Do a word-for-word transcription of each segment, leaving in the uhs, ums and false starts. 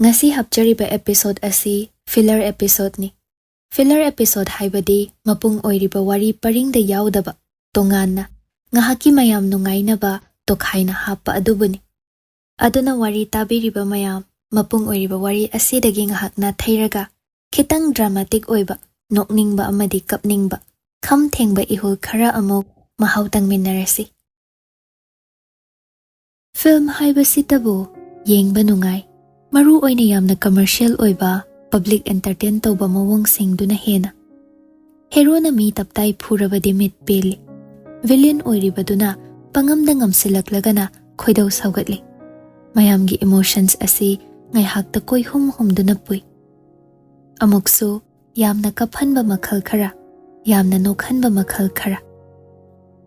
ꯉꯁꯤ ꯍꯥꯞꯆꯔꯤꯕ episode ꯑꯁꯤ filler episodeꯅꯤ꯫ Filler episode ꯍꯥꯏꯕꯗꯤ ꯃꯄꯨꯡ ꯑꯣꯏꯔꯤꯕ ꯋꯥꯔꯤ ꯄꯔꯤꯡꯗ ꯌꯥꯎꯗꯕ, ꯇꯣꯉꯥꯟꯅ ꯉꯥꯏꯍꯥꯛꯀꯤ ꯃꯌꯥꯝ ꯅꯨꯡꯉꯥꯏꯅꯕ ꯇꯣꯈꯥꯏꯅ ꯍꯥꯞꯄ ꯑꯗꯨꯕꯨꯅꯤ꯫ ꯑꯗꯨꯅ ꯋꯥꯔꯤ ꯇꯥꯕꯤꯔꯤꯕ ꯃꯌꯥꯝ, ꯃꯄꯨꯡ ꯑꯣꯏꯔꯤꯕ ꯋꯥꯔꯤ ꯑꯁꯤꯗꯒꯤ ꯉꯥꯏꯍꯥꯛ ꯅꯥꯊꯩꯔꯒ, ꯈꯤꯇꯪ dramatic ꯑꯣꯏꯕ, ꯅꯣꯛꯅꯤꯡꯕ ꯑꯃꯗꯤ ꯀꯞꯅꯤꯡꯕ, ꯈꯝ ꯊꯦꯡꯕ ꯏꯍꯨꯜ ꯈꯔ ꯑꯃꯨꯛ ꯃꯍꯥꯎ ꯇꯪꯃꯤꯟꯅꯔꯁꯤ꯫ Film ꯍꯥꯏꯕꯁꯤꯇꯕꯨ ꯌꯦꯡꯕ ꯅꯨꯡꯉꯥꯏ, ꯃꯔꯨ ꯑꯣꯏꯅ ꯌꯥꯝꯅ commercial ꯑꯣꯏꯕ, public entertain ꯇꯧꯕ ꯃꯑꯣꯡꯁꯤꯡꯗꯨꯅ ꯍꯦꯟꯅ꯫ Heroꯅ ꯃꯤ ꯇꯞꯇꯥꯏ ꯐꯨꯔꯕꯗꯤ ꯃꯤꯠ ꯄꯦꯜꯂꯤ, villain ꯑꯣꯏꯔꯤꯕꯗꯨꯅ ꯄꯉꯝꯗ ꯉꯝꯁꯤꯜꯂꯛꯂꯒꯅ ꯈꯣꯏꯗꯧ ꯁꯥꯎꯒꯠꯂꯤ꯫ ꯃꯌꯥꯝꯒꯤ emotions ꯑꯁꯤ ꯉꯥꯏꯍꯥꯛꯇ ꯀꯣꯏꯍꯨꯝ ꯍꯨꯝꯗꯨꯅ ꯄꯨꯏ꯫ ꯑꯃꯨꯛꯁꯨ ꯌꯥꯝꯅ ꯀꯞꯍꯟꯕ ꯃꯈꯜ ꯈꯔ, ꯌꯥꯝꯅ ꯅꯣꯛꯍꯟꯕ ꯃꯈꯜ ꯈꯔ꯫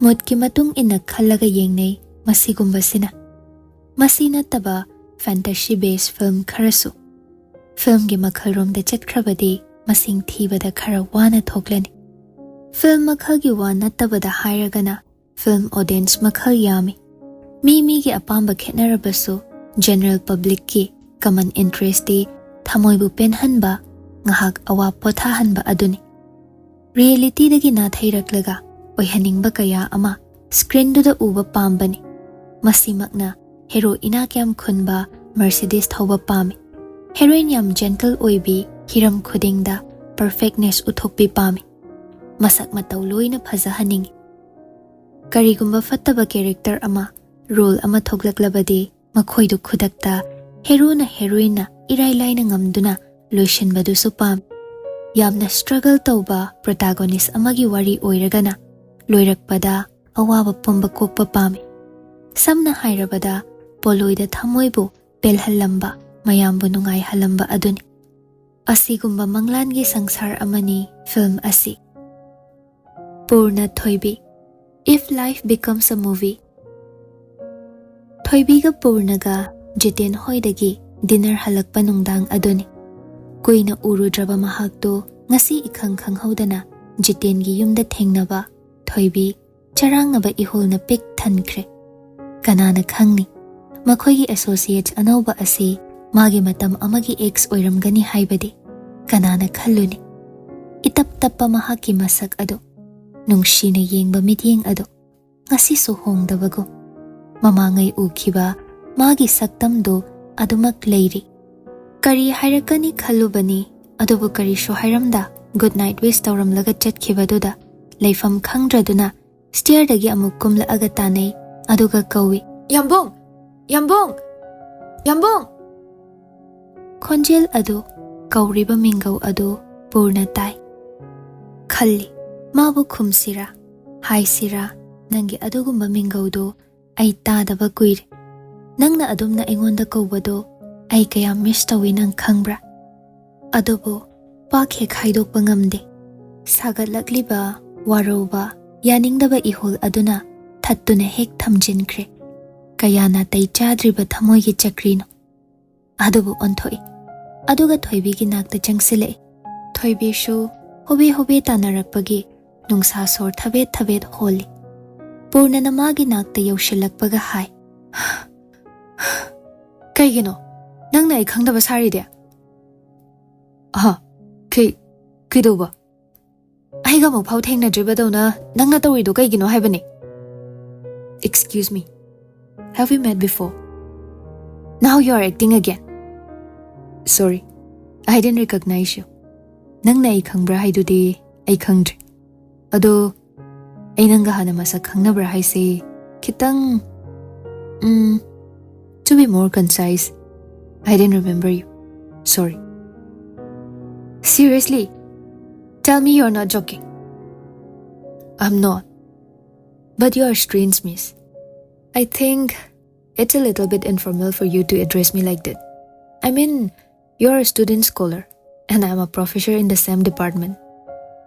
Moodꯀꯤ ꯃꯇꯨꯡ ꯏꯟꯅ ꯈꯜꯂꯒ ꯌꯦꯡꯅꯩ ꯃꯁꯤꯒꯨꯝꯕꯁꯤꯅ꯫ ꯃꯁꯤ ꯅꯠꯇꯕ fantasy based film ꯈꯔꯁꯨ꯫ Filmꯒꯤ ꯃꯈꯜꯔꯣꯝꯗ ꯆꯠꯈ꯭ꯔꯕꯗꯤ ꯃꯁꯤꯡ ꯊꯤꯕꯗ ꯈꯔ ꯋꯥꯅ ꯊꯣꯛꯂꯅꯤ꯫ Film ꯃꯈꯜꯒꯤ ꯋꯥ ꯅꯠꯇꯕꯗ ꯍꯥꯏꯔꯒꯅ, film audience ꯃꯈꯜ ꯌꯥꯝꯃꯤ꯫ ꯃꯤ ꯃꯤꯒꯤ ꯑꯄꯥꯝꯕ ꯈꯦꯠꯅꯔꯕꯁꯨ, general publicꯀꯤ common interestꯇꯤ ꯊꯃꯣꯏꯕꯨ ꯄꯦꯟꯍꯟꯕ, ꯉꯥꯏꯍꯥꯛ ꯑꯋꯥ ꯄꯣꯊꯥꯍꯟꯕ ꯑꯗꯨꯅꯤ꯫ Realityꯗꯒꯤ ꯅꯥꯊꯩꯔꯛꯂꯒ ꯑꯣꯏꯍꯟꯅꯤꯡꯕ ꯀꯌꯥ ꯑꯃ screenꯗꯨꯗ ꯎꯕ ꯄꯥꯝꯕꯅꯤ꯫ ꯃꯁꯤꯃꯛꯅ hero ꯏꯅꯥꯛ ꯌꯥꯝ ꯈꯨꯟꯕ Mercedes ꯊꯧꯕ ꯄꯥꯝꯃꯤ꯫ Heroine ꯌꯥꯝ gentle ꯑꯣꯏꯕꯤ, ꯍꯤꯔꯝ ꯈꯨꯗꯤꯡꯗ perfectness ꯎꯠꯊꯣꯛꯄꯤ ꯄꯥꯝꯃꯤ꯫ ꯃꯁꯛ ꯃꯇꯧ ꯂꯣꯏꯅ ꯐꯖꯍꯟꯅꯤꯡꯏ꯫ ꯀꯔꯤꯒꯨꯝꯕ ꯐꯠꯇꯕ character ꯑꯃ, role ꯑꯃ ꯊꯣꯛꯂꯛꯂꯕꯗꯤ, ꯃꯈꯣꯏꯗꯨ ꯈꯨꯗꯛꯇ heroꯅ heroineꯅ ꯏꯔꯥꯏ ꯂꯥꯏꯅ ꯉꯝꯗꯨꯅ ꯂꯣꯏꯁꯤꯟꯕꯗꯨꯁꯨ ꯄꯥꯝꯃꯤ꯫ ꯌꯥꯝꯅ struggle ꯇꯧꯕ protagonist ꯑꯃꯒꯤ ꯋꯥꯔꯤ ꯑꯣꯏꯔꯒꯅ, ꯂꯣꯏꯔꯛꯄꯗ ꯑꯋꯥꯕ ꯄꯨꯝꯕ ꯀꯣꯛꯄ ꯄꯥꯝꯃꯤ꯫ ꯁꯝꯅ ꯍꯥꯏꯔꯕꯗ, ꯄꯣꯂꯣꯏꯗ ꯊꯃꯣꯏꯕꯨ ꯄꯦꯜꯍꯜꯂꯝꯕ, ꯃꯌꯥꯝꯕꯨ ꯅꯨꯡꯉꯥꯏꯍꯜꯂꯝꯕ ꯑꯗꯨꯅꯤ꯫ ꯑꯁꯤꯒꯨꯝꯕ ꯃꯪꯂꯥꯟꯒꯤ ꯁꯪꯁꯥꯔ ꯑꯃꯅꯤ film ꯑꯁꯤ꯫ ꯄꯨꯔꯅ ꯊꯣꯏꯕꯤ, If Life Becomes a Movie꯫ ꯊꯣꯏꯕꯤꯒ ꯄꯨꯔꯅꯒ Jiten ꯍꯣꯏꯗꯒꯤ dinner ꯍꯜꯂꯛꯄ ꯅꯨꯡꯗꯥꯡ ꯑꯗꯨꯅꯤ꯫ ꯀꯨꯏꯅ ꯎꯔꯨꯗ꯭ꯔꯕ ꯃꯍꯥꯛꯇꯨ ꯉꯁꯤ ꯏꯈꯪ ꯈꯪꯍꯧꯗꯅ ꯖꯤꯇꯦꯟꯒꯤ ꯌꯨꯝꯗ ꯊꯦꯡꯅꯕ ꯊꯣꯏꯕꯤ ꯆꯔꯥꯡꯅꯕ ꯏꯍꯨꯜꯅ ꯄꯤꯛ ꯊꯟꯈ꯭ꯔꯦ꯫ ꯀꯅꯥꯅ ꯈꯪꯅꯤ, ꯃꯈꯣꯏꯒꯤ associates ꯑꯅꯧꯕ ꯑꯁꯤ ꯃꯥꯒꯤ ꯃꯇꯝ ꯑꯃꯒꯤ ex ꯑꯣꯏꯔꯝꯒꯅꯤ ꯍꯥꯏꯕꯗꯤ ꯀꯅꯥꯅ ꯈꯜꯂꯨꯅꯤ? ꯏꯇꯞ ꯇꯞꯄ ꯃꯍꯥꯛꯀꯤ ꯃꯁꯛ ꯑꯗꯨ, ꯅꯨꯡꯁꯤꯅ ꯌꯦꯡꯕ ꯃꯤꯠꯌꯦꯡ ꯑꯗꯨ ꯉꯁꯤꯁꯨ ꯍꯣꯡꯗꯕꯒꯨꯝ꯫ ꯃꯃꯥꯡꯉꯩ ꯎꯈꯤꯕ ꯃꯥꯒꯤ ꯁꯛꯇꯝꯗꯨ ꯑꯗꯨꯃꯛ ꯂꯩꯔꯤ꯫ ꯀꯔꯤ ꯍꯥꯏꯔꯛꯀꯅꯤ ꯈꯜꯂꯨꯕꯅꯤ, ꯑꯗꯨꯕꯨ ꯀꯔꯤꯁꯨ ꯍꯥꯏꯔꯝꯗ good night wish ꯇꯧꯔꯝꯂꯒ ꯆꯠꯈꯤꯕꯗꯨꯗ ꯂꯩꯐꯝ ꯈꯪꯗ꯭ꯔꯗꯨꯅ stairꯗꯒꯤ ꯑꯃꯨꯛ ꯀꯨꯝꯂꯛꯑꯒ ꯇꯥꯟꯅꯩ, ꯑꯗꯨꯒ ꯀꯧꯏ, "ꯌꯥꯝꯕꯨꯡ! ꯌꯥꯝꯕꯨꯡ! ꯌꯥꯝꯕꯨꯡ!" ꯈꯣꯟꯖꯦꯜ ꯑꯗꯨ, ꯀꯧꯔꯤꯕ ꯃꯤꯡꯒꯧ ꯑꯗꯨ ꯄꯨꯔꯅ ꯇꯥꯏ꯫ ꯈꯜꯂꯤ, ꯃꯥꯕꯨ ꯈꯨꯝꯁꯤꯔꯥ, ꯍꯥꯏꯁꯤꯔꯥ, "ꯅꯪꯒꯤ ꯑꯗꯨꯒꯨꯝꯕ ꯃꯤꯡꯒꯧꯗꯨ ꯑꯩ ꯇꯥꯗꯕ ꯀꯨꯏꯔꯦ꯫ ꯅꯪꯅ ꯑꯗꯨꯝꯅ ꯑꯩꯉꯣꯟꯗ ꯀꯧꯕꯗꯣ ꯑꯩ ꯀꯌꯥꯝ miss ꯇꯧꯏ ꯅꯪ ꯈꯪꯕ꯭ꯔꯥ?" ꯑꯗꯨꯕꯨ ꯄꯥꯛ ꯍꯦꯛ ꯍꯥꯏꯗꯣꯛꯄ ꯉꯝꯗꯦ꯫ ꯁꯥꯒꯠꯂꯛꯂꯤꯕ ꯋꯥꯔꯧꯕ, ꯌꯥꯅꯤꯡꯗꯕ ꯏꯍꯨꯜ ꯑꯗꯨꯅ ꯊꯠꯇꯨꯅ ꯍꯦꯛ ꯊꯝꯖꯤꯟꯈ꯭ꯔꯦ꯫ ꯀꯌꯥ ꯅꯥꯇꯩ ꯆꯥꯗ꯭ꯔꯤꯕ ꯊꯃꯣꯏꯒꯤ ꯆꯀ꯭ꯔꯤꯅꯣ꯫ ꯑꯗꯨꯕꯨ ꯑꯣꯟꯊꯣꯛꯏ꯫ ꯑꯗꯨꯒ ꯊꯣꯏꯕꯤꯒꯤ ꯅꯥꯛꯇ ꯆꯪꯁꯤꯜꯂꯛꯏ꯫ ꯊꯣꯏꯕꯤꯁꯨ ꯍꯣꯕꯦ ꯍꯣꯕꯦ ꯇꯥꯟꯅꯔꯛꯄꯒꯤ ꯅꯨꯡꯁꯥ ꯁꯣꯔ ꯊꯕꯦꯠ ꯊꯕꯦꯠ ꯍꯣꯜꯂꯤ꯫ ꯄꯨꯔꯅꯅ ꯃꯥꯒꯤ ꯅꯥꯛꯇ ꯌꯧꯁꯤꯜꯂꯛꯄꯒ ꯍꯥꯏ, "ꯀꯩꯒꯤꯅꯣ? ꯅꯪꯅ ꯑꯩ ꯈꯪꯗꯕ ꯁꯥꯔꯤꯗꯤ?" "ꯑꯍ, ꯀꯩ, ꯀꯩꯗꯧꯕ? ꯑꯩꯒ ꯑꯃꯨꯛ ꯐꯥꯎ ꯊꯦꯡꯅꯗ꯭ꯔꯤꯕꯗꯧꯅ ꯅꯪꯅ ꯇꯧꯔꯤꯗꯣ ꯀꯩꯒꯤꯅꯣ ꯍꯥꯏꯕꯅꯤ?" "Excuse me, have we met before? Now you are acting again. Sorry, I didn't recognize you. ꯅꯪꯅ ꯑꯩ ꯈꯪꯕ꯭ꯔꯥ ꯍꯥꯏꯗꯨꯗꯤ ꯑꯩ ꯈꯪꯗ꯭ꯔꯦ꯫ ꯑꯗꯣ ꯑꯩ ꯅꯪꯒ ꯍꯥꯟꯅ ꯃꯁꯛ ꯈꯪꯅꯕ꯭ꯔꯥ ꯍꯥꯏꯁꯦ ꯈꯤꯇꯪ, ꯎꯝ, to be more concise, I didn't remember you. Sorry." "Seriously? Tell me you're not joking." "I'm not. But you are strange, miss. I think it's a little bit informal for you to address me like that. I mean, you're a student scholar, and I'm a professor in the same department.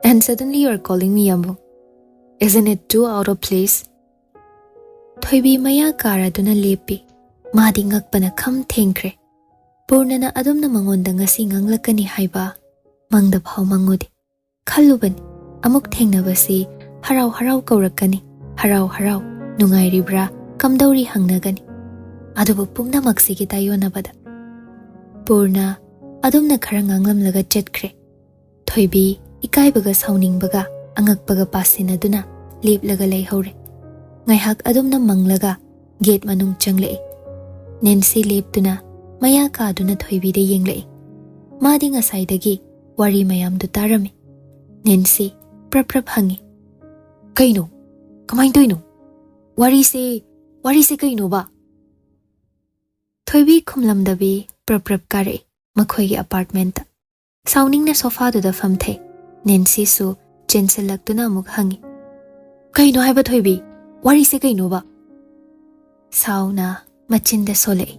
And suddenly you're calling me Yambo. Isn't it too out of place?" ꯊꯣꯏꯕꯤ ꯃꯌꯥ ꯀꯥꯔꯗꯨꯅ ꯂꯦꯞꯄꯤ꯫ ꯃꯥꯗꯤ ꯉꯛꯄꯅ ꯈꯝ ꯊꯦꯡꯈ꯭ꯔꯦ꯫ ꯄꯨꯔꯅꯅ ꯑꯗꯨꯝꯅ ꯃꯉꯣꯟꯗ ꯉꯁꯤ ꯉꯥꯡꯂꯛꯀꯅꯤ ꯍꯥꯏꯕ ꯃꯪꯗ ꯐꯥꯎ ꯃꯪꯉꯨꯗꯦ꯫ ꯈꯜꯂꯨꯕꯅꯤ, ꯑꯃꯨꯛ ꯊꯦꯡꯅꯕꯁꯤ ꯍꯔꯥꯎ ꯍꯔꯥꯎ ꯀꯧꯔꯛꯀꯅꯤ, ꯍꯔꯥꯎ ꯍꯔꯥꯎ "ꯅꯨꯡꯉꯥꯏꯔꯤꯕ꯭ꯔꯥ, ꯀꯝꯗꯧꯔꯤ?" ꯍꯪꯅꯒꯅꯤ꯫ ꯑꯗꯨꯕꯨ ꯄꯨꯝꯅꯃꯛꯁꯤꯒꯤ ꯇꯥꯏꯌꯣꯟꯅꯕꯗ ꯄꯨꯔꯅ ꯑꯗꯨꯝꯅ ꯈꯔ ꯉꯥꯡꯂꯝꯂꯒ ꯆꯠꯈ꯭ꯔꯦ꯫ ꯊꯣꯏꯕꯤ ꯏꯀꯥꯏꯕꯒ ꯁꯥꯎꯅꯤꯡꯕꯒ ꯑꯉꯛꯄꯒ ꯄꯥꯁꯤꯟꯅꯗꯨꯅ ꯂꯦꯞꯂꯒ ꯂꯩꯍꯧꯔꯦ꯫ ꯉꯥꯏꯍꯥꯛ ꯑꯗꯨꯝꯅ ꯃꯪꯂꯒ ꯒꯦꯠ ꯃꯅꯨꯡ ꯆꯪꯂꯛꯏ꯫ ꯅꯦꯟꯁꯤ ꯂꯦꯞꯇꯨꯅ ꯃꯌꯥ ꯀꯥꯗꯨꯅ ꯊꯣꯏꯕꯤꯗ ꯌꯦꯡꯂꯛꯏ꯫ ꯃꯥꯗꯤ ꯉꯁꯥꯏꯗꯒꯤ ꯋꯥꯔꯤ ꯃꯌꯥꯝꯗꯨ ꯇꯥꯔꯝꯃꯤ꯫ ꯅꯦꯟꯁꯤ ꯄ꯭ꯔꯞ ꯄ꯭ꯔꯞ ꯍꯪꯉꯤ, "ꯀꯩꯅꯣ? ꯀꯃꯥꯏꯅ ꯇꯧꯔꯤꯅꯣ? ꯋꯥꯔꯤꯁꯦ, ꯋꯥꯔꯤꯁꯦ ꯀꯩꯅꯣꯕ?" ꯊꯣꯏꯕꯤ ꯈꯨꯝꯂꯝꯗꯕꯤ ꯄ꯭ꯔꯞ ꯄ꯭ꯔꯞ ꯀꯥꯔꯛꯏ ꯃꯈꯣꯏꯒꯤ ꯑꯄꯥꯔꯠꯃꯦꯟꯇ꯫ ꯁꯥꯎꯅꯤꯡꯅ ꯁꯣꯐꯥꯗꯨꯗ ꯐꯝꯊꯩ꯫ ꯅꯦꯟꯁꯤꯁꯨ ꯆꯦꯟꯁꯤꯜꯂꯛꯇꯨꯅ ꯑꯃꯨꯛ ꯍꯪꯉꯤ, "ꯀꯩꯅꯣ ꯍꯥꯏꯕ ꯊꯣꯏꯕꯤ? ꯋꯥꯔꯤꯁꯦ ꯀꯩꯅꯣꯕ?" ꯁꯥꯎꯅ ꯃꯆꯤꯟꯗ ꯁꯣꯜꯂꯛꯏ,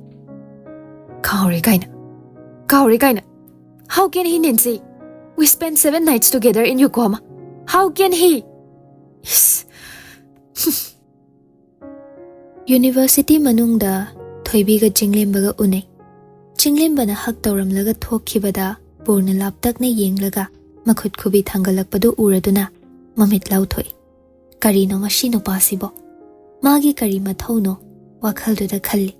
"ꯀꯥꯎꯔꯦ ꯀꯥꯏꯅ, ꯀꯥꯎꯔꯦ ꯀꯥꯏꯅ꯫ How can he, Nancy? We spent seven nights together in Yokohama. How can he?" ꯏꯁ꯫ ꯌꯨꯅꯤꯚꯔꯁꯤꯇꯤ ꯃꯅꯨꯡꯗ ꯊꯣꯏꯕꯤꯒ ꯆꯤꯡꯂꯦꯝꯕꯒ ꯎꯅꯩ꯫ ꯆꯤꯡꯂꯦꯝꯕꯅ ꯍꯛ ꯇꯧꯔꯝꯂꯒ ꯊꯣꯛꯈꯤꯕꯗ ꯄꯨꯔꯅ ꯂꯥꯞꯇꯛꯅ ꯌꯦꯡꯂꯒ ꯃꯈꯨꯠ ꯈꯨꯕꯤ ꯊꯥꯡꯒꯠꯂꯛꯄꯗꯨ ꯎꯔꯗꯨꯅ ꯃꯃꯤꯠ ꯂꯥꯎꯊꯣꯛꯏ꯫ "ꯀꯔꯤꯅꯣ ꯃꯁꯤ ꯅꯨꯄꯥꯁꯤꯕꯣ? ꯃꯥꯒꯤ ꯀꯔꯤ ꯃꯊꯧꯅꯣ?" ꯋꯥꯈꯜꯗꯨꯗ ꯈꯜꯂꯤ꯫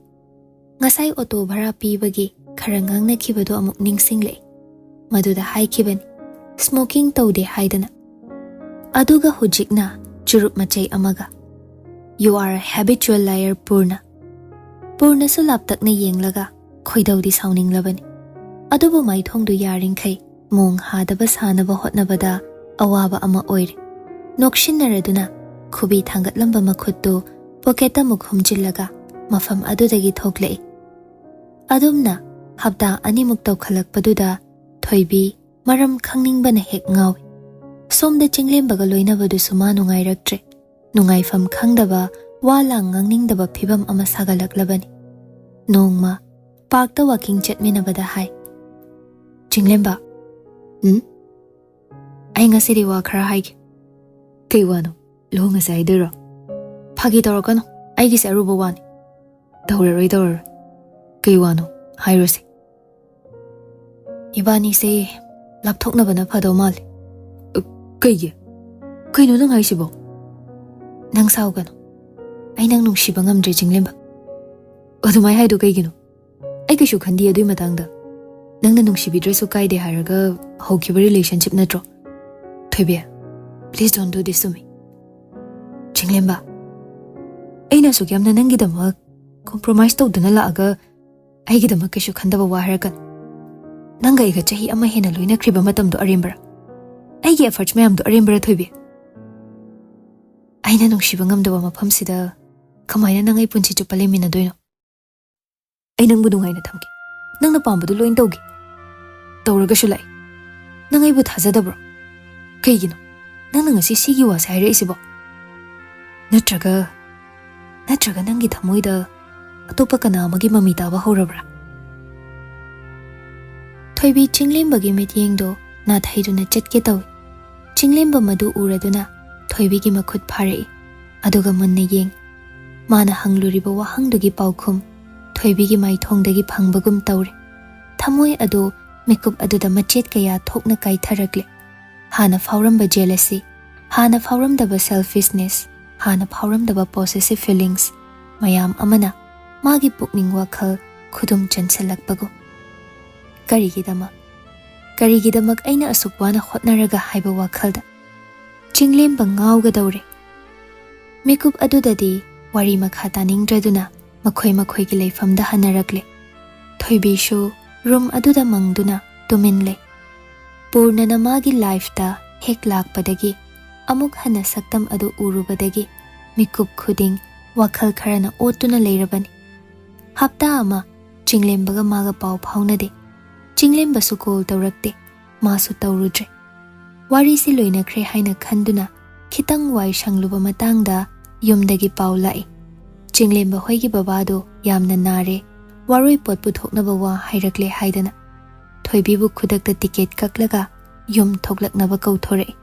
ꯉꯁꯥꯏ ꯑꯣꯇꯣ ꯚꯔꯥ ꯄꯤꯕꯒꯤ ꯈꯔ ꯉꯥꯡꯅꯈꯤꯕꯗꯨ ꯑꯃꯨꯛ ꯅꯤꯡꯁꯤꯡꯂꯛꯏ꯫ ꯃꯗꯨꯗ ꯍꯥꯏꯈꯤꯕꯅꯤ, "ꯁ꯭ꯃꯣꯀꯤꯡ ꯇꯧꯗꯦ" ꯍꯥꯏꯗꯅ꯫ ꯑꯗꯨꯒ ꯍꯧꯖꯤꯛꯅ ꯆꯨꯔꯨꯞ ꯃꯆꯩ ꯑꯃꯒ꯫ "You are a habitual liar, Purna." ꯄꯨꯔꯅꯁꯨ ꯂꯥꯞꯇꯛꯅ ꯌꯦꯡꯂꯒ ꯈꯣꯏꯗꯧꯗꯤ ꯁꯥꯎꯅꯤꯡꯂꯕꯅꯤ꯫ ꯑꯗꯨꯕꯨ ꯃꯥꯏꯊꯣꯡꯗꯨ ꯌꯥꯔꯤꯡꯈꯩ ꯃꯣꯡ ꯍꯥꯗꯕ ꯁꯥꯅꯕ ꯍꯣꯠꯅꯕꯗ ꯑꯋꯥꯕ ꯑꯃ ꯑꯣꯏꯔꯦ꯫ ꯅꯣꯛꯁꯤꯟꯅꯔꯗꯨꯅ ꯈꯨꯕꯤ ꯊꯥꯡꯒꯠꯂꯝꯕ ꯃꯈꯨꯠꯇꯨ ꯄꯣꯀꯦꯠꯇ ꯑꯃꯨꯛ ꯍꯨꯝꯖꯤꯜꯂꯒ ꯃꯐꯝ ꯑꯗꯨꯗꯒꯤ ꯊꯣꯛꯂꯛꯏ꯫ ꯑꯗꯨꯝꯅ ꯍꯞꯇꯥ ꯑꯅꯤꯃꯨꯛ ꯇꯧꯈꯠꯂꯛꯄꯗꯨꯗ ꯊꯣꯏꯕꯤ ꯃꯔꯝ ꯈꯪꯅꯤꯡꯕꯅ ꯍꯦꯛ ꯉꯥꯎꯏ꯫ ꯁꯣꯝꯗ ꯆꯤꯡꯂꯦꯝꯕꯒ ꯂꯣꯏꯅꯕꯗꯨꯁꯨ ꯃꯥ ꯅꯨꯡꯉꯥꯏꯔꯛꯇ꯭ꯔꯦ꯫ ꯅꯨꯡꯉꯥꯏꯐꯝ ꯈꯪꯗꯕ, ꯋꯥ ꯂꯥꯡ ꯉꯥꯡꯅꯤꯡꯗꯕ ꯐꯤꯕꯝ ꯑꯃ ꯁꯥꯒꯠꯂꯛꯂꯕꯅꯤ꯫ ꯅꯣꯡꯃ ꯄꯥꯔꯛꯇ ꯋꯥꯀꯤꯡ ꯆꯠꯃꯤꯟꯅꯕꯗ ꯍꯥꯏ, "ꯆꯤꯡꯂꯦꯝꯕ, ꯎꯝ? ꯑꯩ ꯉꯁꯤꯗꯤ ꯋꯥ ꯈꯔ ꯍꯥꯏꯒꯦ꯫" "ꯀꯩ ꯋꯥꯅꯣ? ꯂꯨꯍꯣꯡꯉꯁꯦ ꯍꯥꯏꯗꯣꯏꯔꯣ?" "ꯐꯥꯒꯤ ꯇꯧꯔꯛꯀꯅꯨ, ꯑꯩꯒꯤꯁꯦ ꯑꯔꯨꯕ ꯋꯥꯅꯤ꯫" "ꯇꯧꯔꯔꯣꯏ, ꯇꯧꯔꯔꯣꯏ꯫ ꯀꯩ ꯋꯥꯅꯣ? ꯍꯥꯏꯔꯣꯁꯦ꯫" "ꯏꯕꯥꯅꯤꯁꯦ ꯂꯥꯞꯊꯣꯛꯅꯕꯅ ꯐꯗꯧ ꯃꯥꯜꯂꯦ꯫" "ꯑ, ꯀꯩꯒꯤ? ꯀꯩꯅꯣ ꯅꯪ ꯍꯥꯏꯁꯤꯕꯣ?" "ꯅꯪ ꯁꯥꯎꯒꯅꯨ꯫ ꯑꯩ ꯅꯪ ꯅꯨꯡꯁꯤꯕ ꯉꯝꯗ꯭ꯔꯦ, ꯆꯤꯡꯂꯦꯝꯕ꯫" "ꯑꯗꯨꯃꯥꯏ ꯍꯥꯏꯗꯣ ꯀꯩꯒꯤꯅꯣ? ꯑꯩ ꯀꯩꯁꯨ ꯈꯟꯗꯦ ꯑꯗꯨꯏ ꯃꯇꯥꯡꯗ꯫ ꯅꯪꯅ ꯅꯨꯡꯁꯤꯕꯤꯗ꯭ꯔꯁꯨ ꯀꯥꯏꯗꯦ ꯍꯥꯏꯔꯒ ꯍꯧꯈꯤꯕ relationship ꯅꯠꯇ꯭ꯔꯣ? ꯊꯣꯏꯕꯤ, please don't do this to me. ꯆꯤꯡꯂꯦꯝꯕ, ꯑꯩꯅ ꯑꯁꯨꯛ ꯌꯥꯝꯅ ꯅꯪꯒꯤꯗꯃꯛ compromise ꯇꯧꯗꯨꯅ ꯂꯥꯛꯑꯒ ꯑꯩꯒꯤꯗꯃꯛ ꯀꯩꯁꯨ ꯈꯟꯗꯕ ꯋꯥ ꯍꯥꯏꯔꯛꯀꯅꯨ꯫ ꯅꯪꯒ ꯑꯩꯒ ꯆꯍꯤ ꯑꯃ ꯍꯦꯟꯅ ꯂꯣꯏꯅꯈ꯭ꯔꯤꯕ ꯃꯇꯝꯗꯣ ꯑꯔꯦꯝꯕꯔꯥ? ꯑꯩꯒꯤ efforts ꯃꯌꯥꯝꯗꯣ ꯑꯔꯦꯝꯕꯔꯥ, ꯊꯣꯏꯕꯤ? ꯑꯩꯅ ꯅꯨꯡꯁꯤꯕ ꯉꯝꯗꯕ ꯃꯐꯝꯁꯤꯗ ꯀꯃꯥꯏꯅ ꯅꯪ ꯑꯩ ꯄꯨꯟꯁꯤ ꯆꯨꯞꯄ ꯂꯩꯃꯤꯟꯅꯗꯣꯏꯅꯣ? ꯑꯩ ꯅꯪꯕꯨ ꯅꯨꯡꯉꯥꯏꯅ ꯊꯝꯒꯦ꯫ ꯅꯪꯅ ꯄꯥꯝꯕꯗꯨ ꯂꯣꯏꯅ ꯇꯧꯒꯦ꯫ ꯇꯧꯔꯒꯁꯨ ꯂꯥꯛꯏ꯫ ꯅꯪ ꯑꯩꯕꯨ ꯊꯥꯖꯗꯕ꯭ꯔꯣ? ꯀꯩꯒꯤꯅꯣ ꯅꯪꯅ ꯉꯁꯤ ꯁꯤꯒꯤ ꯋꯥꯁꯦ ꯍꯥꯏꯔꯛꯏꯁꯤꯕꯣ? ꯅꯠꯇ꯭ꯔꯒ, ꯅꯠꯇ꯭ꯔꯒ ꯅꯪꯒꯤ ꯊꯃꯣꯏꯗ ꯑꯇꯣꯞꯄ ꯀꯅꯥ ꯑꯃꯒꯤ ꯃꯃꯤ ꯇꯥꯕ ꯍꯧꯔꯕ꯭ꯔꯥ? ꯊꯣꯏꯕꯤ ꯆꯤꯡꯂꯦꯝꯕꯒꯤ ꯃꯤꯠꯌꯦꯡꯗꯣ ꯅꯥꯊꯩꯗꯨꯅ ꯆꯠꯀꯦ ꯇꯧꯏ꯫ ꯆꯤꯡꯂꯦꯝꯕ ꯃꯗꯨ ꯎꯔꯗꯨꯅ ꯊꯣꯏꯕꯤꯒꯤ ꯃꯈꯨꯠ ꯐꯥꯔꯛꯏ꯫ ꯑꯗꯨꯒ ꯃꯨꯟꯅ ꯌꯦꯡ꯫ ꯃꯥꯅ ꯍꯪꯂꯨꯔꯤꯕ ꯋꯥꯍꯪꯗꯨꯒꯤ ꯄꯥꯎꯈꯨꯝ ꯊꯣꯏꯕꯤꯒꯤ ꯃꯥꯏꯊꯣꯡꯗꯒꯤ ꯐꯪꯕꯒꯨꯝ ꯇꯧꯔꯦ꯫ ꯊꯃꯣꯏ ꯑꯗꯨ ꯃꯤꯀꯨꯞ ꯑꯗꯨꯗ ꯃꯆꯦꯠ ꯀꯌꯥ ꯊꯣꯛꯅ ꯀꯥꯏꯊꯔꯛꯂꯦ꯫ ꯍꯥꯟꯅ ꯐꯥꯎꯔꯝꯕ jealousy, ꯍꯥꯟꯅ ꯐꯥꯎꯔꯝꯗꯕ selfishness, ꯍꯥꯟꯅ ꯐꯥꯎꯔꯝꯗꯕ possessive feelings ꯃꯌꯥꯝ ꯑꯃꯅ ꯃꯥꯒꯤ ꯄꯨꯛꯅꯤꯡ ꯋꯥꯈꯜ ꯈꯨꯗꯨꯝ ꯆꯟꯁꯤꯜꯂꯛꯄꯒꯨꯝ꯫ ꯀꯔꯤꯒꯤꯗꯃꯛ? ꯀꯔꯤꯒꯤꯗꯃꯛ ꯑꯩꯅ ꯑꯁꯨꯛ ꯋꯥꯅ ꯍꯣꯠꯅꯔꯒ ꯍꯥꯏꯕ ꯋꯥꯈꯜꯗ? ꯆꯤꯡꯂꯦꯝꯕ ꯉꯥꯎꯒꯗꯧꯔꯦ꯫ ꯃꯤꯀꯨꯞ ꯑꯗꯨꯗꯗꯤ ꯋꯥꯔꯤ ꯃꯈꯥ ꯇꯥꯅꯤꯡꯗ꯭ꯔꯗꯨꯅ ꯃꯈꯣꯏ ꯃꯈꯣꯏꯒꯤ ꯂꯩꯐꯝꯗ ꯍꯟꯅꯔꯛꯂꯦ꯫ ꯊꯣꯏꯕꯤꯁꯨ room ꯑꯗꯨꯗ ꯃꯪꯗꯨꯅ ꯇꯨꯃꯤꯟ ꯂꯩ꯫ ꯄꯨꯔꯅꯅ ꯃꯥꯒꯤ lifeꯇ ꯍꯦꯛ ꯂꯥꯛꯄꯗꯒꯤ ꯑꯃꯨꯛ ꯍꯟꯅ ꯁꯛꯇꯝ ꯑꯗꯨ ꯎꯔꯨꯕꯗꯒꯤ ꯃꯤꯀꯨꯞ ꯈꯨꯗꯤꯡ ꯋꯥꯈꯜ ꯈꯔꯅ ꯑꯣꯠꯇꯨꯅ ꯂꯩꯔꯕꯅꯤ꯫ ꯍꯞꯇꯥ ꯑꯃ ꯆꯤꯡꯂꯦꯝꯕꯒ ꯃꯥꯒ ꯄꯥꯎ ꯐꯥꯎꯅꯗꯦ꯫ ꯆꯤꯡꯂꯦꯝꯕꯁꯨ call ꯇꯧꯔꯛꯇꯦ꯫ ꯃꯥꯁꯨ ꯇꯧꯔꯨꯗ꯭ꯔꯦ꯫ ꯋꯥꯔꯤꯁꯤ ꯂꯣꯏꯅꯈ꯭ꯔꯦ ꯍꯥꯏꯅ ꯈꯟꯗꯨꯅ ꯈꯤꯇꯪ ꯋꯥꯏ ꯁꯪꯂꯨꯕ ꯃꯇꯥꯡꯗ ꯌꯨꯝꯗꯒꯤ ꯄꯥꯎ ꯂꯥꯛꯏ꯫ ꯆꯤꯡꯂꯦꯝꯕ ꯍꯣꯏꯒꯤ ꯕꯕꯥꯗꯣ ꯌꯥꯝꯅ ꯅꯥꯔꯦ, ꯋꯥꯔꯣꯏ ꯄꯣꯠ ꯄꯨꯊꯣꯛꯅꯕ ꯋꯥ ꯍꯥꯏꯔꯛꯂꯦ ꯍꯥꯏꯗꯅ ꯊꯣꯏꯕꯤꯕꯨ ꯈꯨꯗꯛꯇ ticket ꯀꯛꯂꯒ ꯌꯨꯝ ꯊꯣꯛꯂꯛꯅꯕ ꯀꯧꯊꯣꯔꯛꯏ꯫